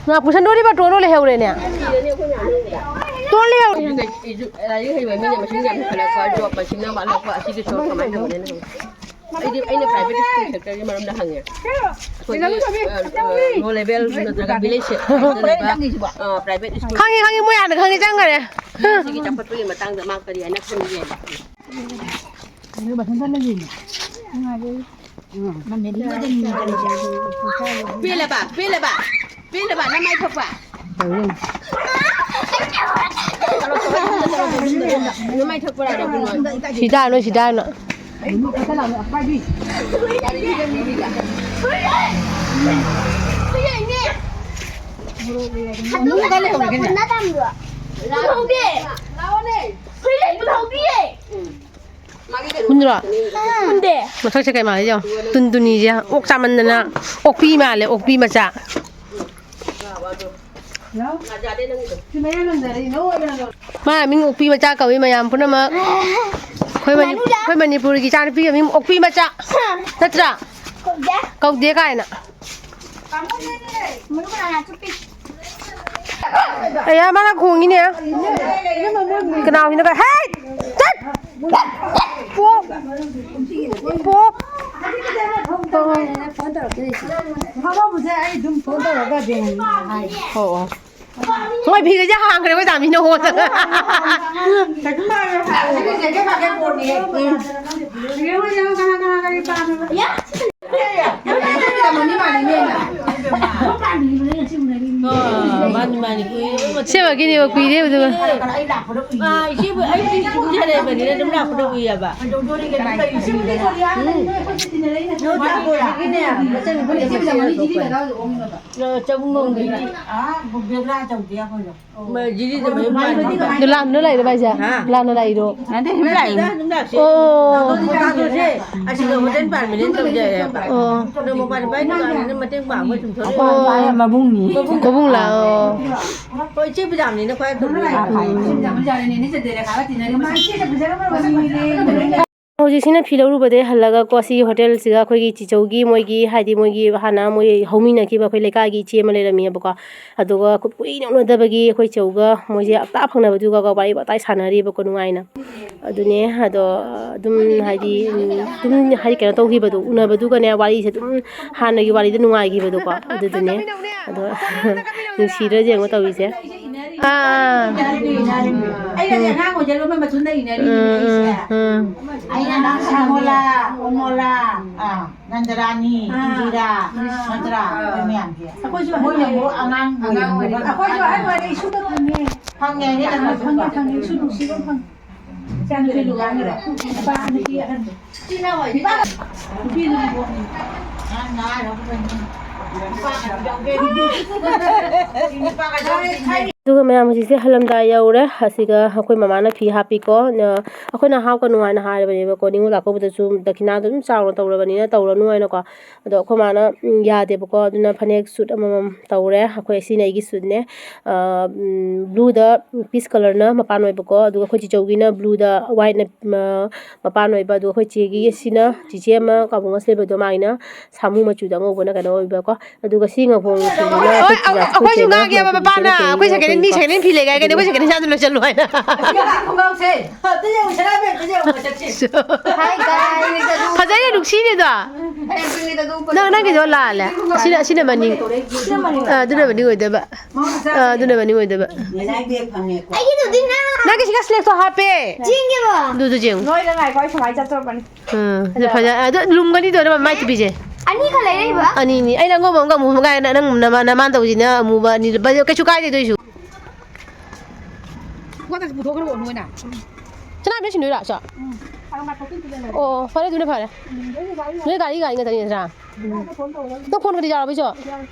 ꯃꯥ ꯄꯨꯁꯟꯗꯣꯔꯤꯕ ꯇꯣꯟꯗꯣ ꯂꯩꯍꯧꯔꯦꯅꯦ꯫ ꯇꯣꯟ ꯂꯩꯍꯧꯔꯦ꯫ ꯑꯩꯁꯨ ꯂꯥꯏꯔꯤꯛ ꯍꯩꯕ ꯃꯤꯅ ꯃꯁꯤꯡ ꯌꯥꯝ ꯍꯦꯟꯒꯠꯂꯛꯄ, ꯖꯣꯕ ꯃꯁꯤꯡ ꯌꯥꯝ ꯍꯦꯟꯒꯠꯂꯛꯄ, ꯑꯁꯤꯒꯤ ꯁꯣꯔ ꯀꯃꯥꯏꯅ ꯇꯧꯒꯅꯤ? ꯑꯩꯗꯤ ꯑꯩꯅ ꯄ꯭ꯔꯥꯏꯚꯦꯠ ꯁ꯭ꯀꯨꯜ ꯁꯦꯛꯇꯔꯒꯤ ꯃꯔꯝꯗ ꯍꯪꯉꯦ꯫ ꯑꯩꯈꯣꯏꯒꯤ ꯂꯣ ꯂꯦꯚꯦꯜ ꯅꯠꯇ꯭ꯔꯒ ꯚꯤꯂꯦꯖ ꯁꯦꯛꯇꯔꯗ ꯂꯩꯕ ꯄ꯭ꯔꯥꯏꯚꯦꯠ ꯁ꯭ꯀꯨꯜ ꯈꯪꯉꯤ, ꯈꯪꯉꯤ, ꯃꯣꯏ ꯍꯥꯟꯅ ꯈꯪꯉꯤ, ꯆꯪꯈꯔꯦ꯫ ꯁꯤꯒꯤ ꯆꯥꯎꯈꯠꯄꯒꯤ ꯃꯇꯥꯡꯗ ꯃꯥ ꯀꯔꯤ ꯍꯥꯏꯅ ꯈꯟꯒꯦ? ꯄꯦꯜꯂꯕ? ꯄꯦꯜꯂꯕ? ꯅꯃꯥꯏ ꯊꯣꯛꯄ? ꯅꯃꯥꯏ ꯊꯣꯛꯄ? ꯁꯤꯗꯥ ꯅꯣꯏ, ꯁꯤꯗꯥ ꯅꯣꯏ꯫ ꯍꯨꯟꯗ꯭ꯔꯣ? ꯍꯨꯟꯗꯦ꯫ ꯃꯁꯛꯁꯦ ꯀꯩ ꯃꯥꯜꯂꯤ ꯌꯦꯡꯉꯣ꯫ ꯇꯨꯟ ꯇꯨꯅꯤꯁꯦ ꯑꯣꯛ ꯆꯥꯃꯟꯗꯅ ꯑꯣꯛꯄꯤ ꯃꯥꯜꯂꯦ, ꯑꯣꯛꯄꯤ ꯃꯆꯥ꯫ ꯃꯥ ꯃꯤꯡ ꯑꯣꯛꯄꯤ ꯃꯆꯥ ꯀꯧꯏ ꯃꯌꯥꯝ ꯄꯨꯝꯅꯃꯛ꯫ ꯑꯩꯈꯣꯏ ꯃꯅꯤ-, ꯑꯩꯈꯣꯏ ꯃꯅꯤꯄꯨꯔꯒꯤ ꯏꯆꯥꯅꯨꯄꯤꯒꯤ ꯃꯤꯡ ꯑꯣꯛꯄꯤ ꯃꯆꯥ꯫ ꯅꯠꯇ꯭ꯔꯥ? ꯀꯧꯗꯦ꯫ ꯀꯧꯗꯦ ꯀꯥꯏꯅ꯫ ꯑꯌꯥ, ꯃꯥꯅ ꯈꯣꯡꯉꯤꯅꯦ꯫ ꯀꯅꯥ ꯍꯨꯏꯅꯣ ꯀꯥꯏ-, ꯍꯦ! ꯆꯠ! ꯄꯣꯞ! ꯄꯣꯞ! ꯐꯣꯟ ꯇꯧꯔꯛꯇꯣꯏꯁꯦ꯫ ꯐꯥꯎꯕꯁꯦ ꯑꯩ ꯑꯗꯨꯝ ꯐꯣꯟ ꯇꯧꯔꯒ ꯑꯗꯨꯝ ꯍꯥꯏ꯫ ꯑꯣ, ꯑꯣ꯫ ꯃꯣꯏ ꯐꯤꯒꯩꯁꯦ ꯍꯥꯡꯈ꯭ꯔꯦ, ꯑꯩꯈꯣꯏ ꯆꯥꯃꯤꯅ ꯍꯣꯠꯇꯅ꯫ ꯀꯩꯁꯨ ꯃꯥꯜꯂꯣꯏ꯫ ꯑꯁꯤꯒꯤ ꯖꯦꯀꯦꯠ ꯐꯥꯀꯦꯠ ꯄꯣꯠꯅꯤ꯫ ꯎꯝ꯫ ꯌꯦꯡꯉꯣ, ꯌꯦꯡꯉꯣ, ꯀꯅꯥ, ꯀꯅꯥ ꯀꯔꯤ ꯄꯥꯝꯃꯤꯕ? ꯃꯥꯅꯤ, ꯃꯥꯅꯤ, ꯀꯨꯏꯔꯦ꯫ ꯑꯁꯦꯡꯕꯒꯤꯅꯦꯕ, ꯀꯨꯏꯔꯦ ꯑꯗꯨꯒ꯫ ꯑꯥ, ꯏꯆꯦꯕꯨ, ꯑꯩ ꯏꯆꯦꯕꯨ ꯁꯥꯟꯅꯕꯅꯤꯅ ꯑꯗꯨꯝ ꯂꯥꯛꯄꯗ ꯎꯏꯌꯦꯕ꯫ ꯎꯝ꯫ ꯅꯣꯏ ꯇꯥꯃꯣꯁꯤꯒꯤꯅꯦ, ꯃꯆꯟꯅꯨꯄꯤ ꯑꯃ ꯁꯤꯗ ꯊꯣꯛꯄꯅꯦ꯫ ꯆꯕꯨꯡ ꯂꯣꯝꯒꯤ꯫ ꯑꯥ, ꯕꯦꯒ꯭ꯔꯥ ꯇꯧꯗꯦ ꯑꯩꯈꯣꯏꯗꯣ꯫ ꯃ-, ꯖꯤꯔꯤꯗ ꯃꯌꯨꯝ ꯄꯥꯟꯕ꯫ ꯑꯗꯨ ꯂꯥꯟꯅ ꯂꯥꯛꯏꯔꯣ ꯚꯥꯏꯁꯦ? ꯍꯥ? ꯂꯥꯟꯅ ꯂꯥꯛꯏꯔꯣ? ꯅꯠꯇꯦ, ꯁꯨꯝ ꯂꯥꯛꯏꯅꯦ꯫ ꯑꯣ꯫ ꯅꯣꯡꯐꯥꯗꯣꯛꯁꯦ ꯑꯁꯤꯗ ꯍꯣꯇꯦꯜ ꯄꯥꯔꯃꯤꯅꯦꯟ ꯇꯧꯖꯩ ꯍꯥꯏꯕ꯫ ꯑꯣ꯫ ꯑꯗꯣ ꯃꯄꯥꯟ ꯏꯄꯥ ꯗꯨꯀꯥꯟꯅꯤꯅ ꯃꯇꯦꯡ ꯄꯥꯡꯕ ꯁꯨꯝ ꯊꯣꯛꯂꯛꯏ꯫ ꯑꯣ꯫ ꯃꯕꯨꯡꯅꯤ꯫ ꯃꯕꯨꯡ ꯂꯥꯛꯑꯣ꯫ ꯍꯣꯏ, ꯏꯆꯦ ꯕꯤꯗꯥꯝꯅꯤꯅ ꯈ꯭ꯋꯥꯏ ꯇꯧꯕꯤꯔꯣ꯫ ꯍꯧꯖꯤꯛꯁꯤꯅ ꯐꯤ ꯂꯧꯔꯨꯕꯗꯩ ꯍꯜꯂꯒꯀꯣ, ꯁꯤꯒꯤ ꯍꯣꯇꯦꯜꯁꯤꯒ ꯑꯩꯈꯣꯏꯒꯤ ꯆꯤꯆꯧꯒꯤ ꯃꯣꯏꯒꯤ, ꯍꯥꯏꯗꯤ ꯃꯣꯏꯒꯤ ꯍꯥꯟꯅ ꯃꯣꯏ ꯍꯧꯃꯤꯟꯅꯈꯤꯕ ꯑꯩꯈꯣꯏ ꯂꯩꯀꯥꯏꯒꯤ ꯏꯆꯦ ꯑꯃ ꯂꯩꯔꯝꯃꯤꯑꯕꯀꯣ꯫ ꯑꯗꯨꯒ ꯀꯨꯏꯅ ꯎꯅꯗꯕꯒꯤ ꯑꯩꯈꯣꯏ ꯆꯧꯒ ꯃꯣꯏꯁꯦ ꯍꯞꯇꯥ ꯐꯪꯅꯕꯗꯨꯒꯀꯣ ꯋꯥꯔꯤ ꯋꯥꯇꯥꯏ ꯁꯥꯟꯅꯔꯤꯕꯀꯣ ꯅꯨꯡꯉꯥꯏꯅ꯫ ꯑꯗꯨꯅꯦ ꯑꯗꯣ ꯑꯗꯨꯝ ꯍꯥꯏꯗꯤ, ꯎꯝ, ꯑꯗꯨꯝ ꯍꯥꯏꯗꯤ ꯀꯩꯅꯣ ꯇꯧꯈꯤꯕꯗꯣ, ꯎꯅꯕꯗꯨꯒꯅꯦ ꯋꯥꯔꯤꯁꯦ ꯑꯗꯨꯝ ꯍꯥꯟꯅꯒꯤ ꯋꯥꯔꯤꯗ ꯅꯨꯡꯉꯥꯏꯈꯤꯕꯗꯣꯀꯣ꯫ ꯑꯗꯨꯗꯨꯅꯦ ꯑꯗꯣ ꯅꯨꯡꯁꯤꯗ꯭ꯔꯥ ꯌꯦꯡꯉꯣ ꯇꯧꯔꯤꯁꯦ꯫ ꯑꯥ, ꯑꯥ꯫ ꯑꯩꯅꯗꯤ ꯑꯉꯥꯡ ꯑꯣꯏꯖꯔꯨꯕ ꯃꯆꯨꯅ ꯏꯅꯔꯤꯅꯤ ꯎꯝ, ꯎꯝ, ꯑꯩꯁꯦ꯫ ꯎꯝ꯫ ꯑꯩꯅ ꯅꯪ ꯁꯥꯃꯣꯂꯥ, ꯑꯣꯃꯣꯂꯥ, ꯑꯥ, ꯅꯟꯗꯔꯥꯅꯤ, ꯑꯥ, ꯏꯟꯗꯤꯔꯥ, ꯑꯥ, ꯅꯠꯇ꯭ꯔꯥ? ꯑꯥ꯫ ꯑꯩꯈꯣꯏ ꯃꯌꯥꯝꯁꯦ꯫ ꯑꯩꯈꯣꯏꯁꯨ ꯃꯣꯏꯅ ꯑꯃꯨꯛ ꯑꯉꯥꯡ ꯑꯉꯥꯡ ꯑꯣꯏꯔꯤꯕ꯫ ꯑꯣꯏꯔꯤꯕ꯫ ꯑꯩꯈꯣꯏꯁꯨ ꯑꯍꯟ ꯑꯣꯏꯔꯦ, ꯏꯁꯨꯗ ꯐꯪꯉꯦ꯫ ꯐꯪꯉꯦ, ꯑꯩꯅ ꯑꯥ, ꯐꯪꯉꯦ, ꯐꯪꯉꯦ, ꯏꯁꯨ ꯅꯨꯡꯁꯤꯕ ꯐꯪꯉꯦ꯫ ꯏꯆꯥ ꯅꯨꯄꯤ ꯂꯨꯍꯣꯡꯈ꯭ꯔꯦ꯫ ꯅꯨꯄꯥ ꯅꯨꯄꯤ ꯑꯍꯟꯗꯣ꯫ ꯅꯨꯄꯤ ꯂꯨꯍꯣꯡꯉꯦ꯫ ꯑꯗꯨꯒ ꯃꯌꯥꯝ ꯍꯧꯖꯤꯛꯁꯦ ꯍꯜꯂꯝꯗꯥꯏ ꯌꯧꯔꯦ꯫ ꯑꯁꯤꯒ ꯑꯩꯈꯣꯏ ꯃꯃꯥꯅ ꯐꯤ ꯍꯥꯞꯄꯤꯀꯣ꯫ ꯅ-, ꯑꯩꯈꯣꯏꯅ ꯍꯥꯞꯀꯅꯨ ꯍꯥꯏꯅ ꯍꯥꯏꯔꯕꯅꯦꯕꯀꯣ꯫ ꯅꯤꯉꯣꯜ ꯆꯥꯛꯀꯧꯕꯗꯁꯨ ꯗꯈꯤꯅꯥꯗꯣ ꯑꯗꯨꯝ ꯆꯥꯎꯅ ꯇꯧꯔꯕꯅꯤꯅ ꯇꯧꯔꯅꯨ ꯍꯥꯏꯅꯀꯣ꯫ ꯑꯗꯣ ꯑꯩꯈꯣꯏ ꯃꯥꯅ, ꯎꯝ, ꯌꯥꯗꯦꯕꯀꯣ꯫ ꯑꯗꯨꯅ ꯐꯅꯦꯛ ꯁꯨꯠ ꯑꯃꯃꯝ ꯇꯧꯔꯦ꯫ ꯑꯩꯈꯣꯏ ꯁꯤꯅ ꯑꯩꯒꯤ ꯁꯨꯠꯅꯦ꯫ ꯑ, ꯎꯝ, ꯕ꯭ꯂꯨꯗ ꯄꯤꯁ ꯀꯂꯔꯅ ꯃꯄꯥꯟ ꯑꯣꯏꯕꯀꯣ꯫ ꯑꯗꯨꯒ ꯑꯩꯈꯣꯏ ꯆꯤꯆꯧꯒꯤꯅ ꯕ꯭ꯂꯨꯗ ꯋꯥꯏꯠꯅ, ꯃ-, ꯃꯄꯥꯟ ꯑꯣꯏꯕ꯫ ꯑꯗꯨꯒ ꯑꯩꯈꯣꯏ ꯆꯦꯒꯤ ꯁꯤꯅ, ꯆꯤꯆꯦ ꯑꯃ ꯀꯥꯕꯨꯡ ꯑꯁ ꯂꯩꯕꯗꯣ, ꯃꯥꯒꯤꯅ ꯁꯥꯃꯨ ꯃꯆꯨꯗ ꯑꯉꯧꯕꯅ ꯀꯩꯅꯣ ꯑꯣꯏꯕꯀꯣ꯫ ꯑꯗꯨꯒ ꯁꯤ ꯉꯧꯕꯣꯡ ꯁꯤꯡꯗꯨꯅ ꯍꯣꯏ, ꯑꯩꯈꯣꯏ ꯆꯨꯖꯥꯛ ꯑꯩꯈꯣꯏꯁꯨ ꯐꯨꯠꯇꯦꯅ ꯉꯥꯡꯉꯦꯕ ꯃꯄꯥꯅ, ꯑꯩꯈꯣꯏ ꯆꯦꯒꯤ ꯑꯩꯈꯣꯏ ꯁꯦꯀꯦꯟ ꯍꯦꯟ, ꯃꯤ ꯁꯦꯀꯦꯟ ꯍꯦꯟ ꯐꯤ ꯂꯩꯒꯥꯏ ꯀꯩꯅꯣ, ꯑꯩꯈꯣꯏ ꯁꯦꯀꯦꯟ ꯍꯦꯟ ꯁꯥꯗꯅ ꯂꯣꯏꯁꯜꯂꯨ ꯍꯥꯏꯅ꯫ ꯈꯣꯡꯒ꯭ꯔꯥꯎꯁꯦ꯫ ꯑꯝꯇ ꯌꯦꯡꯉꯨ, ꯁꯅꯥꯕꯦꯝ, ꯑꯝꯇ ꯌꯦꯡꯉꯨ, ꯃꯁꯛꯁꯦ꯫ ꯐꯖꯩꯌꯦ, ꯅꯨꯡꯁꯤꯅꯦꯗꯣ꯫ ꯅꯪ, ꯅꯪꯒꯤꯗꯣ ꯂꯥꯜꯂꯦ꯫ ꯁꯤꯅ, ꯁꯤꯅ ꯃꯅꯤꯡ꯫ ꯁꯤꯅ ꯃꯅꯤꯡ꯫ ꯑꯥ, ꯑꯗꯨꯅ ꯃꯅꯤꯡ ꯑꯣꯏꯗꯣꯏꯕ꯫ ꯑꯥ, ꯑꯗꯨꯅ ꯃꯅꯤꯡ ꯑꯣꯏꯗꯣꯏꯕ꯫ ꯂꯩꯅꯥꯏ ꯕꯦꯒ ꯐꯪꯉꯦꯀꯣ꯫ ꯑꯩꯒꯤꯗꯨꯗꯤ ꯅꯪ ꯅꯪꯒꯤ ꯁꯤꯒ ꯁ꯭ꯂꯦꯛꯁꯇꯣ ꯍꯥꯞꯄꯦ꯫ ꯆꯦꯟꯒꯦꯕ꯫ ꯑꯗꯨꯗꯣ ꯆꯦꯡꯉꯨ꯫ ꯅꯣꯏꯗ ꯉꯥꯏꯈꯣ, ꯑꯩ ꯁꯨꯃꯥꯏꯅ ꯆꯠꯇꯣꯔꯕꯅꯤ꯫ ꯎꯝ, ꯑꯗꯣ ꯐꯖ-, ꯑꯗꯣ ꯂꯨꯝꯒꯅꯤꯗꯣ, ꯑꯗꯨꯝ ꯃꯥꯏ ꯇꯨꯕꯤꯁꯦ꯫ ꯑꯅꯤꯈꯛ ꯂꯩꯔꯛꯏꯕ? ꯑꯅꯤꯅꯤ꯫ ꯑꯩꯅ ꯑꯉꯧꯕ ꯑꯃꯒ ꯑꯃꯨꯕ ꯑꯃꯒ ꯍꯥꯏꯅ ꯅꯪ ꯅꯃꯥ-, ꯅꯃꯥꯟ ꯇꯧꯁꯤꯅ ꯑꯃꯨꯕ ꯑꯅꯤ ꯂꯨꯄꯥ, ꯀꯩꯁꯨ ꯀꯥꯏꯗꯦ ꯑꯗꯨꯏꯁꯨ꯫ ꯄꯣꯠ ꯑꯁꯤ ꯄꯨꯊꯣꯛꯈ꯭ꯔꯣ, ꯅꯣꯏꯅ꯫ ꯁꯅꯥ ꯑꯝꯇ ꯁꯤꯟꯗꯣꯏꯔꯥ, ꯁꯣ? ꯎꯝ꯫ ꯑꯗꯣ ꯉꯥꯏꯈꯣ, ꯁꯤ ꯑꯝꯇ ꯂꯩꯔꯝꯃꯣ꯫ ꯑꯣ, ꯐꯔꯦ, ꯑꯗꯨꯅ ꯐꯔꯦ꯫ ꯎꯝ, ꯑꯗꯨꯗꯤ ꯒꯥꯔꯤ ꯅꯣꯏ ꯒꯥꯔꯤ, ꯒꯥꯔꯤ ꯉꯥꯛꯇꯅꯤ ꯅꯠꯇ꯭ꯔꯥ? ꯎꯝ꯫ ꯅꯪ ꯐꯣꯟ ꯈꯔꯗꯤ ꯌꯥꯎꯔꯕ, ꯏꯆꯣ? ꯌꯥꯎꯔꯦ꯫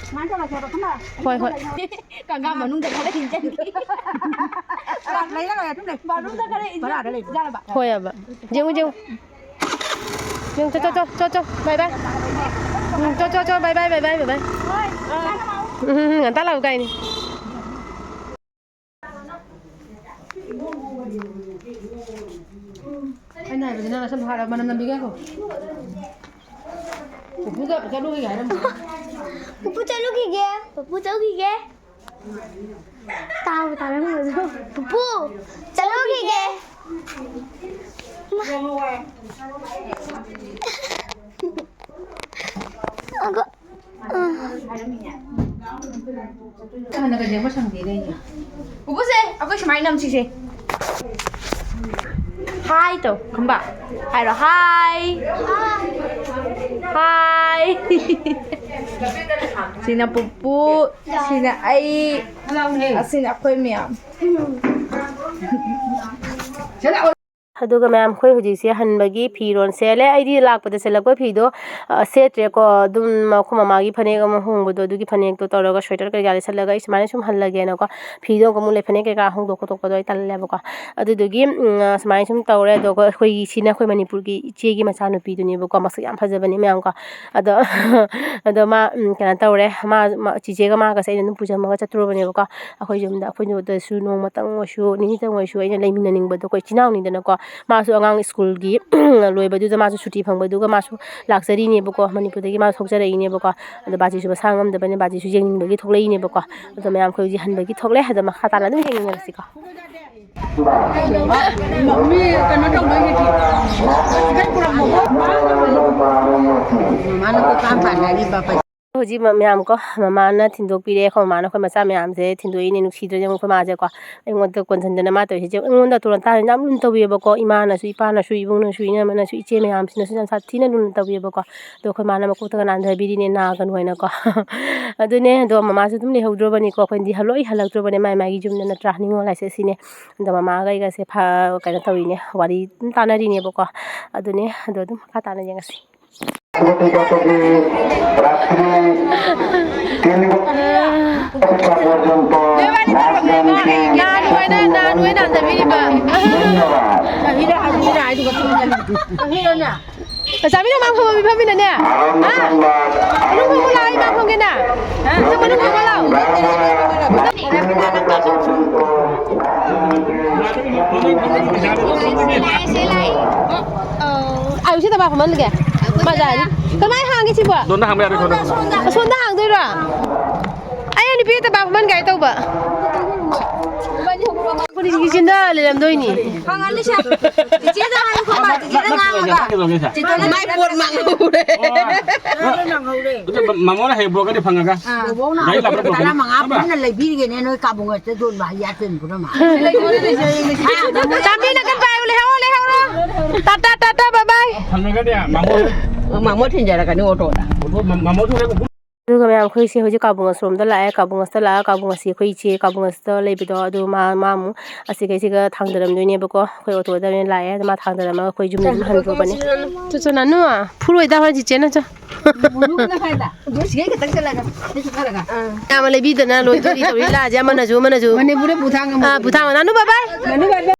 ꯁꯨꯃꯥꯏꯅ ꯇꯧꯔꯁꯦꯕ, ꯈꯪꯕ꯭ꯔꯥ? ꯍꯣꯏ, ꯍꯣꯏ꯫ ꯀꯪꯒꯥ ꯃꯅꯨꯡꯗ ꯈꯔ ꯏꯟꯖꯟꯒꯦ꯫ ꯂꯩꯔ ꯂꯣꯏꯔꯦ, ꯑꯗꯨꯝ ꯂꯩ꯫ ꯕꯥꯠꯔꯨꯝꯗ ꯈꯔ ꯏꯟꯖꯟꯒꯦ꯫ ꯚꯔꯥꯗ ꯂꯩꯕ꯫ ꯌꯥꯔꯕ? ꯍꯣꯏ, ꯌꯥꯕ꯫ ꯌꯦꯡꯉꯨ, ꯌꯦꯡꯉꯨ꯫ ꯌꯦꯡꯉꯨ, ꯆꯣ, ꯆꯣ, ꯆꯣ, ꯆꯣ, ꯆꯣ, bye bye꯫ ꯎꯝ, ꯆꯣ, ꯆꯣ, ꯆꯣ, bye bye, bye bye, bye bye꯫ ꯍꯣꯏ꯫ ꯎꯝ, ꯎꯝ, ꯎꯝ, ꯉꯟꯇꯥ ꯂꯥꯛꯎ ꯀꯥꯏꯅꯤ꯫ ꯅꯁꯝ ꯍꯥꯏꯔ ꯃꯅꯝ ꯅꯝꯕꯤꯒꯦ ꯉꯥꯏꯈꯣ꯫ ꯄꯨꯄꯨꯒ ꯆꯠꯂꯨꯈꯤꯒꯦ ꯍꯥꯏꯔꯝꯃꯣ꯫ ꯄꯨꯄꯨ ꯆꯠꯂꯨꯈꯤꯒꯦ꯫ ꯄꯨꯄꯨ ꯆꯠꯂꯨꯈꯤꯒꯦ꯫ ꯇꯥꯕꯨ ꯇꯥꯔꯝꯃꯣꯏꯗꯣ꯫ ꯄꯨꯄꯨ ꯆꯠꯂꯨꯈꯤꯒꯦ꯫ ꯑꯒ ꯎꯄꯨꯁꯦ ꯑꯩꯈꯣꯏ ꯁꯨꯃꯥꯏꯅ ꯅꯝꯁꯤꯁꯦ꯫ ꯍꯥꯏ ꯇꯧ ꯈꯝꯕ꯫ ꯍꯥꯏꯔꯣ ꯍꯥꯏ꯫ ꯍꯥꯏ꯫ ꯁꯤꯅ ꯄꯨꯄꯨ꯫ ꯁꯤꯅ ꯑꯩ꯫ ꯑꯁꯤꯅ ꯑꯩꯈꯣꯏ ꯃꯌꯥꯝ꯫ ꯑꯗꯨꯒ ꯃꯌꯥꯝ ꯑꯩꯈꯣꯏ ꯍꯧꯖꯤꯛꯁꯦ ꯍꯟꯕꯒꯤ ꯐꯤꯔꯣꯜ ꯁꯦꯠꯂꯦ꯫ ꯑꯩꯗꯤ ꯂꯥꯛꯄꯗ ꯁꯦꯠꯂꯛꯄ ꯐꯤꯗꯣ, ꯑ, ꯁꯦꯠꯇ꯭ꯔꯦꯀꯣ꯫ ꯑꯗꯨꯝ ꯑꯩꯈꯣꯏ ꯃꯃꯥꯒꯤ ꯐꯅꯦꯛ ꯑꯃ ꯍꯣꯡꯕꯗꯣ, ꯑꯗꯨꯒꯤ ꯐꯅꯦꯛꯇꯣ ꯇꯧꯔꯒ ꯁ꯭ꯋꯦꯇꯔ ꯀꯩꯀꯥ ꯂꯤꯠꯁꯜꯂꯒ ꯑꯩ ꯁꯨꯃꯥꯏꯅ ꯁꯨꯝ ꯍꯜꯂꯒꯦꯅꯀꯣ꯫ ꯐꯤꯗꯣ ꯑꯃꯨꯛ ꯂꯩ, ꯐꯅꯦꯛ ꯀꯩꯀꯥ ꯍꯣꯡꯗꯣꯛ ꯈꯣꯠꯇꯣꯛꯄꯗꯣ ꯑꯩ ꯇꯜꯂꯦꯕꯀꯣ꯫ ꯑꯗꯨꯗꯨꯒꯤ, ꯎꯝ, ꯁꯨꯃꯥꯏꯅ ꯁꯨꯝ ꯇꯧꯔꯦ꯫ ꯑꯗꯣ ꯑꯩꯈꯣꯏꯒꯤ ꯁꯤꯅ ꯑꯩꯈꯣꯏ ꯃꯅꯤꯄꯨꯔꯒꯤ ꯏꯆꯦꯒꯤ ꯃꯆꯥꯅꯨꯄꯤꯗꯨꯅꯦꯕꯀꯣ꯫ ꯃꯁꯛ ꯌꯥꯝ ꯐꯖꯕꯅꯦ ꯃꯌꯥꯝꯀꯣ꯫ ꯑꯗꯣ, ꯑꯗꯣ ꯃꯥ, ꯎꯝ, ꯀꯩꯅꯣ ꯇꯧꯔꯦ꯫ ꯃꯥ, ꯃꯥ, ꯆꯤꯆꯦꯒ ꯃꯥꯒꯁꯦ ꯑꯩꯅ ꯑꯗꯨꯝ ꯄꯨꯖꯃꯒ ꯆꯠꯇ꯭ꯔꯨꯕꯅꯦꯕꯀꯣ꯫ ꯑꯩꯈꯣꯏ ꯌꯨꯝꯗ, ꯑꯩꯈꯣꯏ ꯌꯨꯝꯗꯁꯨ ꯅꯣꯡꯃꯇꯪ ꯑꯣꯏꯁꯨ, ꯅꯤꯅꯤꯇꯪ ꯑꯣꯏꯁꯨ ꯑꯩꯅ ꯂꯩꯃꯤꯟꯅꯅꯤꯡꯕꯗꯣ, ꯑꯩꯈꯣꯏ ꯏꯆꯤꯟ ꯏꯅꯥꯎꯅꯤꯗꯅꯀꯣ꯫ ꯃꯥꯁꯨ ꯑꯉꯥꯡ ꯁ꯭ꯀꯨꯜꯒꯤ ꯂꯣꯏꯕꯗꯨꯗ ꯃꯥꯁꯨ ꯁꯨꯇꯤ ꯐꯪꯕꯗꯨꯒ ꯃꯥꯁꯨ ꯂꯥꯛꯆꯔꯤꯅꯦꯕꯀꯣ, ꯃꯅꯤꯄꯨꯔꯗꯒꯤ ꯃꯥꯁꯨ ꯊꯣꯛꯆꯔꯛꯏꯅꯦꯕꯀꯣ꯫ ꯑꯗꯣ ꯕꯥꯖꯤꯁꯨ ꯃꯁꯥ ꯉꯝꯗꯕꯅꯤ, ꯕꯥꯖꯤꯁꯨ ꯌꯦꯡꯅꯤꯡꯕꯒꯤ ꯊꯣꯛꯂꯛꯏꯅꯦꯕꯀꯣ꯫ ꯑꯗꯣ ꯃꯌꯥꯝ ꯑꯩꯈꯣꯏ ꯍꯧꯖꯤꯛ ꯍꯟꯕꯒꯤ ꯊꯣꯛꯂꯦ꯫ ꯑꯗꯣ ꯃꯈꯥ ꯇꯥꯅ ꯑꯗꯨꯝ ꯌꯦꯡꯃꯤꯟꯅꯔꯁꯤꯀꯣ꯫ ꯃꯤ ꯀꯩꯅꯣ ꯇꯧꯕꯒꯤꯗꯤ ꯁꯤꯗꯩ ꯄꯨꯔꯛꯄ ꯃꯃꯥꯅ ꯀꯣꯏꯄꯥꯟ ꯄꯥꯟꯅꯔꯤꯕ ꯄꯩꯁꯥ꯫ ꯍꯧꯖꯤꯛ ꯃ-, ꯃꯌꯥꯝ ꯀꯣ, ꯃꯃꯥꯅ ꯊꯤꯟꯗꯣꯛꯄꯤꯔꯦ꯫ ꯑꯩꯈꯣꯏ ꯃꯃꯥꯅ ꯑꯩꯈꯣꯏ ꯃꯆꯥ ꯃꯌꯥꯝꯁꯦ ꯊꯤꯟꯗꯣꯛꯏꯅꯦ, ꯅꯨꯡꯁꯤꯗ꯭ꯔꯣ ꯌꯦꯡꯉꯨ ꯑꯩꯈꯣꯏ ꯃꯥꯁꯦꯀꯣ꯫ ꯑꯩꯉꯣꯟꯗ ꯀꯣꯟꯁꯤꯟꯗꯅ ꯃꯥ ꯇꯧꯔꯤꯁꯦ ꯌꯦꯡꯉꯨ꯫ ꯑꯩꯉꯣꯟꯗ ꯇꯨꯔꯥꯟ ꯇꯥꯔꯅ ꯌꯥꯝ ꯂꯨꯅ ꯇꯧꯕꯤꯑꯕꯀꯣ꯫ ꯏꯃꯥꯅꯁꯨ, ꯏꯄꯥꯅꯁꯨ, ꯏꯕꯨꯡꯅꯁꯨ, ꯏꯅꯝꯃꯅꯁꯨ, ꯏꯆꯦ ꯃꯌꯥꯝꯁꯤꯅꯁꯨ ꯌꯥꯝ ꯁꯥꯊꯤꯅ ꯂꯨꯅ ꯇꯧꯕꯤꯑꯕꯀꯣ꯫ ꯑꯗꯣ ꯑꯩꯈꯣꯏ ꯃꯥꯅ ꯃꯀꯣꯛꯇꯒ ꯅꯥꯟꯊꯕꯤꯔꯤꯅꯦ, ꯅꯥꯒꯅꯨ ꯍꯥꯏꯅꯀꯣ꯫ ꯑꯗꯨꯅꯦ, ꯑꯗꯣ ꯃꯃꯥꯁꯨ ꯑꯗꯨꯝ ꯂꯩꯍꯧꯗ꯭ꯔꯕꯅꯤꯀꯣ꯫ ꯑꯩꯈꯣꯏꯗꯤ ꯂꯣꯏ ꯍꯜꯂꯛꯇ꯭ꯔꯕꯅꯦ ꯃꯥꯏ ꯃꯥꯏꯒꯤ ꯌꯨꯝꯗ, ꯅꯠꯇ꯭ꯔꯥ? ꯅꯤꯡꯉꯣꯜ ꯍꯥꯏꯁꯦ ꯁꯤꯅꯦ꯫ ꯑꯗꯣ ꯃꯃꯥꯒ ꯑꯩꯒꯁꯦ ꯐ-, ꯀꯩꯅꯣ ꯇꯧꯔꯤꯅꯦ, ꯋꯥꯔꯤ ꯑꯗꯨꯝ ꯇꯥꯟꯅꯔꯤꯅꯦꯕꯀꯣ꯫ ꯑꯗꯨꯅꯦ, ꯑꯗꯣ ꯑꯗꯨꯝ ꯃꯈꯥ ꯇꯥꯅ ꯌꯦꯡꯉꯁꯤ꯫ রাত্রি তিন ঘন্টা পর্যন্ত নাচ গান কি ꯅꯍꯥꯟ ꯅꯣꯏꯅ, ꯅꯍꯥꯟ ꯅꯣꯏꯅ ꯍꯟꯊꯕꯤꯔꯤꯕ꯫ ধন্যবাদ। ꯆꯥꯃꯤꯟꯅ ꯃꯥꯡ ꯐꯝꯕ ꯃꯤꯐꯝꯅꯤꯅꯅꯦ꯫ ꯑꯔꯣꯟ ꯍꯥ? ꯁꯣꯝꯕꯥ ꯃꯅꯨꯡ ꯐꯝꯃꯨ ꯂꯥꯛꯑꯣ, ꯏꯃꯥ ꯐꯝꯒꯦꯅ꯫ ꯅꯪ ꯃꯅꯨꯡ ꯐꯝꯃꯣ ꯂꯥꯛꯑꯣ꯫ ꯔꯥꯃ ꯔꯥꯃ ꯔꯥꯃ ꯑꯩ ꯁꯤꯗ ꯃꯥ ꯐꯝꯍꯜꯂꯒꯦ꯫ ꯃꯥ ꯌꯥꯅꯤ꯫ ꯀꯃꯥꯏ ꯍꯥꯡꯒꯦ ꯁꯤꯕꯣ? ꯑꯗꯣꯝꯗ ꯍꯥꯡꯕ ꯌꯥꯔꯣꯏ, ꯁꯣꯝꯗ꯫ ꯑꯁꯣꯝꯗ ꯍꯥꯡꯗꯣꯏꯔꯣ? ꯑꯩ ꯅꯨꯄꯤ ꯑꯇ ꯄꯥ ꯐꯝꯍꯟꯒꯦ ꯇꯧꯕ꯫ ꯏꯆꯤꯟꯗ ꯂꯩꯔꯝꯗꯣꯏꯅꯤ꯫ ꯍꯪꯉꯅꯤ ꯁꯦ꯫ ꯆꯤꯆꯦꯗ ꯍꯥꯏꯌꯨ ꯈꯣꯠꯄ, ꯆꯤꯆꯦꯗ ꯉꯥꯡꯉꯒ꯫ ꯆꯤꯆꯦꯗ ꯃꯥꯏ ꯄꯣꯠ ꯃꯥꯡꯍꯧꯔꯦ꯫ ꯑꯗꯨ ꯃ-, ꯃꯃꯣꯅ ꯍꯌꯦꯡ ꯄꯨꯔꯛꯀꯅꯤ ꯐꯪꯉꯒ꯫ ꯑꯥ꯫ ꯕꯣꯕꯣꯛꯅ ꯒꯥꯔꯤ ꯂꯥꯛꯄꯗ ꯄꯨꯔꯛꯀꯅꯤ꯫ ꯇꯔꯥꯃꯉꯥ ꯄꯨꯟꯅ ꯂꯩꯕꯤꯔꯤꯒꯦꯅꯦ, ꯅꯣꯏ ꯀꯥꯕꯨꯡ ꯑꯁꯤꯗ ꯌꯣꯟꯕ ꯍꯩ ꯌꯥ ꯆꯦꯟ ꯄꯨꯝꯅꯃꯛ꯫ ꯇꯥꯕꯤꯅ ꯀꯟ ꯄꯥꯏꯌꯨ, ꯂꯩꯍꯧꯔꯣ, ꯂꯩꯍꯧꯔꯣ꯫ Tata, Tata, bye bye꯫ ꯐꯪꯉꯒꯅꯦ, ꯃꯃꯣ꯫ ꯃꯃꯣ ꯊꯤꯟꯖꯔꯛꯀꯅꯤ ꯑꯣꯇꯣꯗ꯫ ꯑꯣꯇꯣ ꯃ-, ꯃꯃꯣꯁꯨ ꯍꯣꯔꯦꯟ ꯑꯗꯨꯒ ꯃꯌꯥꯝ, ꯑꯩꯈꯣꯏꯁꯦ ꯍꯧꯖꯤꯛ ꯀꯥꯕꯨꯡ ꯑꯁꯣꯝꯗ ꯂꯥꯛꯑꯦ꯫ ꯀꯥꯕꯨꯡ ꯑꯁꯤꯗ ꯂꯥꯛꯑꯒ ꯀꯥꯕꯨꯡ ꯑꯁꯤ ꯑꯩꯈꯣꯏ ꯏꯆꯦ ꯀꯥꯕꯨꯡ ꯑꯁꯤꯗ ꯂꯩꯕꯗꯣ, ꯑꯗꯨ ꯃꯥ, ꯃꯥ ꯑꯃꯨꯛ ꯑꯁꯤꯈꯩꯁꯤꯒ ꯊꯥꯡꯗꯔꯝꯗꯣꯏꯅꯦꯕꯀꯣ꯫ ꯑꯩꯈꯣꯏ ꯑꯣꯇꯣꯗ ꯑꯣꯏꯅ ꯂꯥꯛꯑꯦ꯫ ꯑꯗꯨ ꯃꯥ ꯊꯥꯡꯗꯔꯝꯃꯒ ꯑꯩꯈꯣꯏ ꯌꯨꯝꯗ ꯑꯗꯨꯝ ꯍꯟꯈ꯭ꯔꯨꯕꯅꯦ꯫ ꯆꯣ, ꯆꯣ, ꯅꯥꯅꯨ꯫ ꯐꯨꯔꯣꯏꯗ, ꯍꯣꯔꯦꯟ ꯆꯤꯆꯦꯅ ꯆꯣ꯫ ꯕꯨꯂꯨꯅ ꯍꯥꯏꯗ, ꯑꯗꯨ ꯁꯤꯒꯩ ꯈꯛꯇꯪ ꯆꯠꯂꯒ, ꯁꯤ ꯆꯠꯂꯒ꯫ ꯌꯥꯝ ꯂꯩꯕꯤꯗꯅ ꯂꯣꯏꯗꯣꯔꯤ ꯇꯧꯔꯤ ꯂꯥꯁꯦ꯫ ꯑꯃꯅꯁꯨ, ꯑꯃꯅꯁꯨ꯫ ꯃꯅꯤꯄꯨꯔꯗ ꯄꯨꯊꯥꯡ ꯑꯃ꯫ ꯑꯥ, ꯄꯨꯊꯥꯡ ꯑꯃ꯫ ꯅꯥꯅꯨ, bye bye꯫ ꯅꯥꯅꯨ, bye bye꯫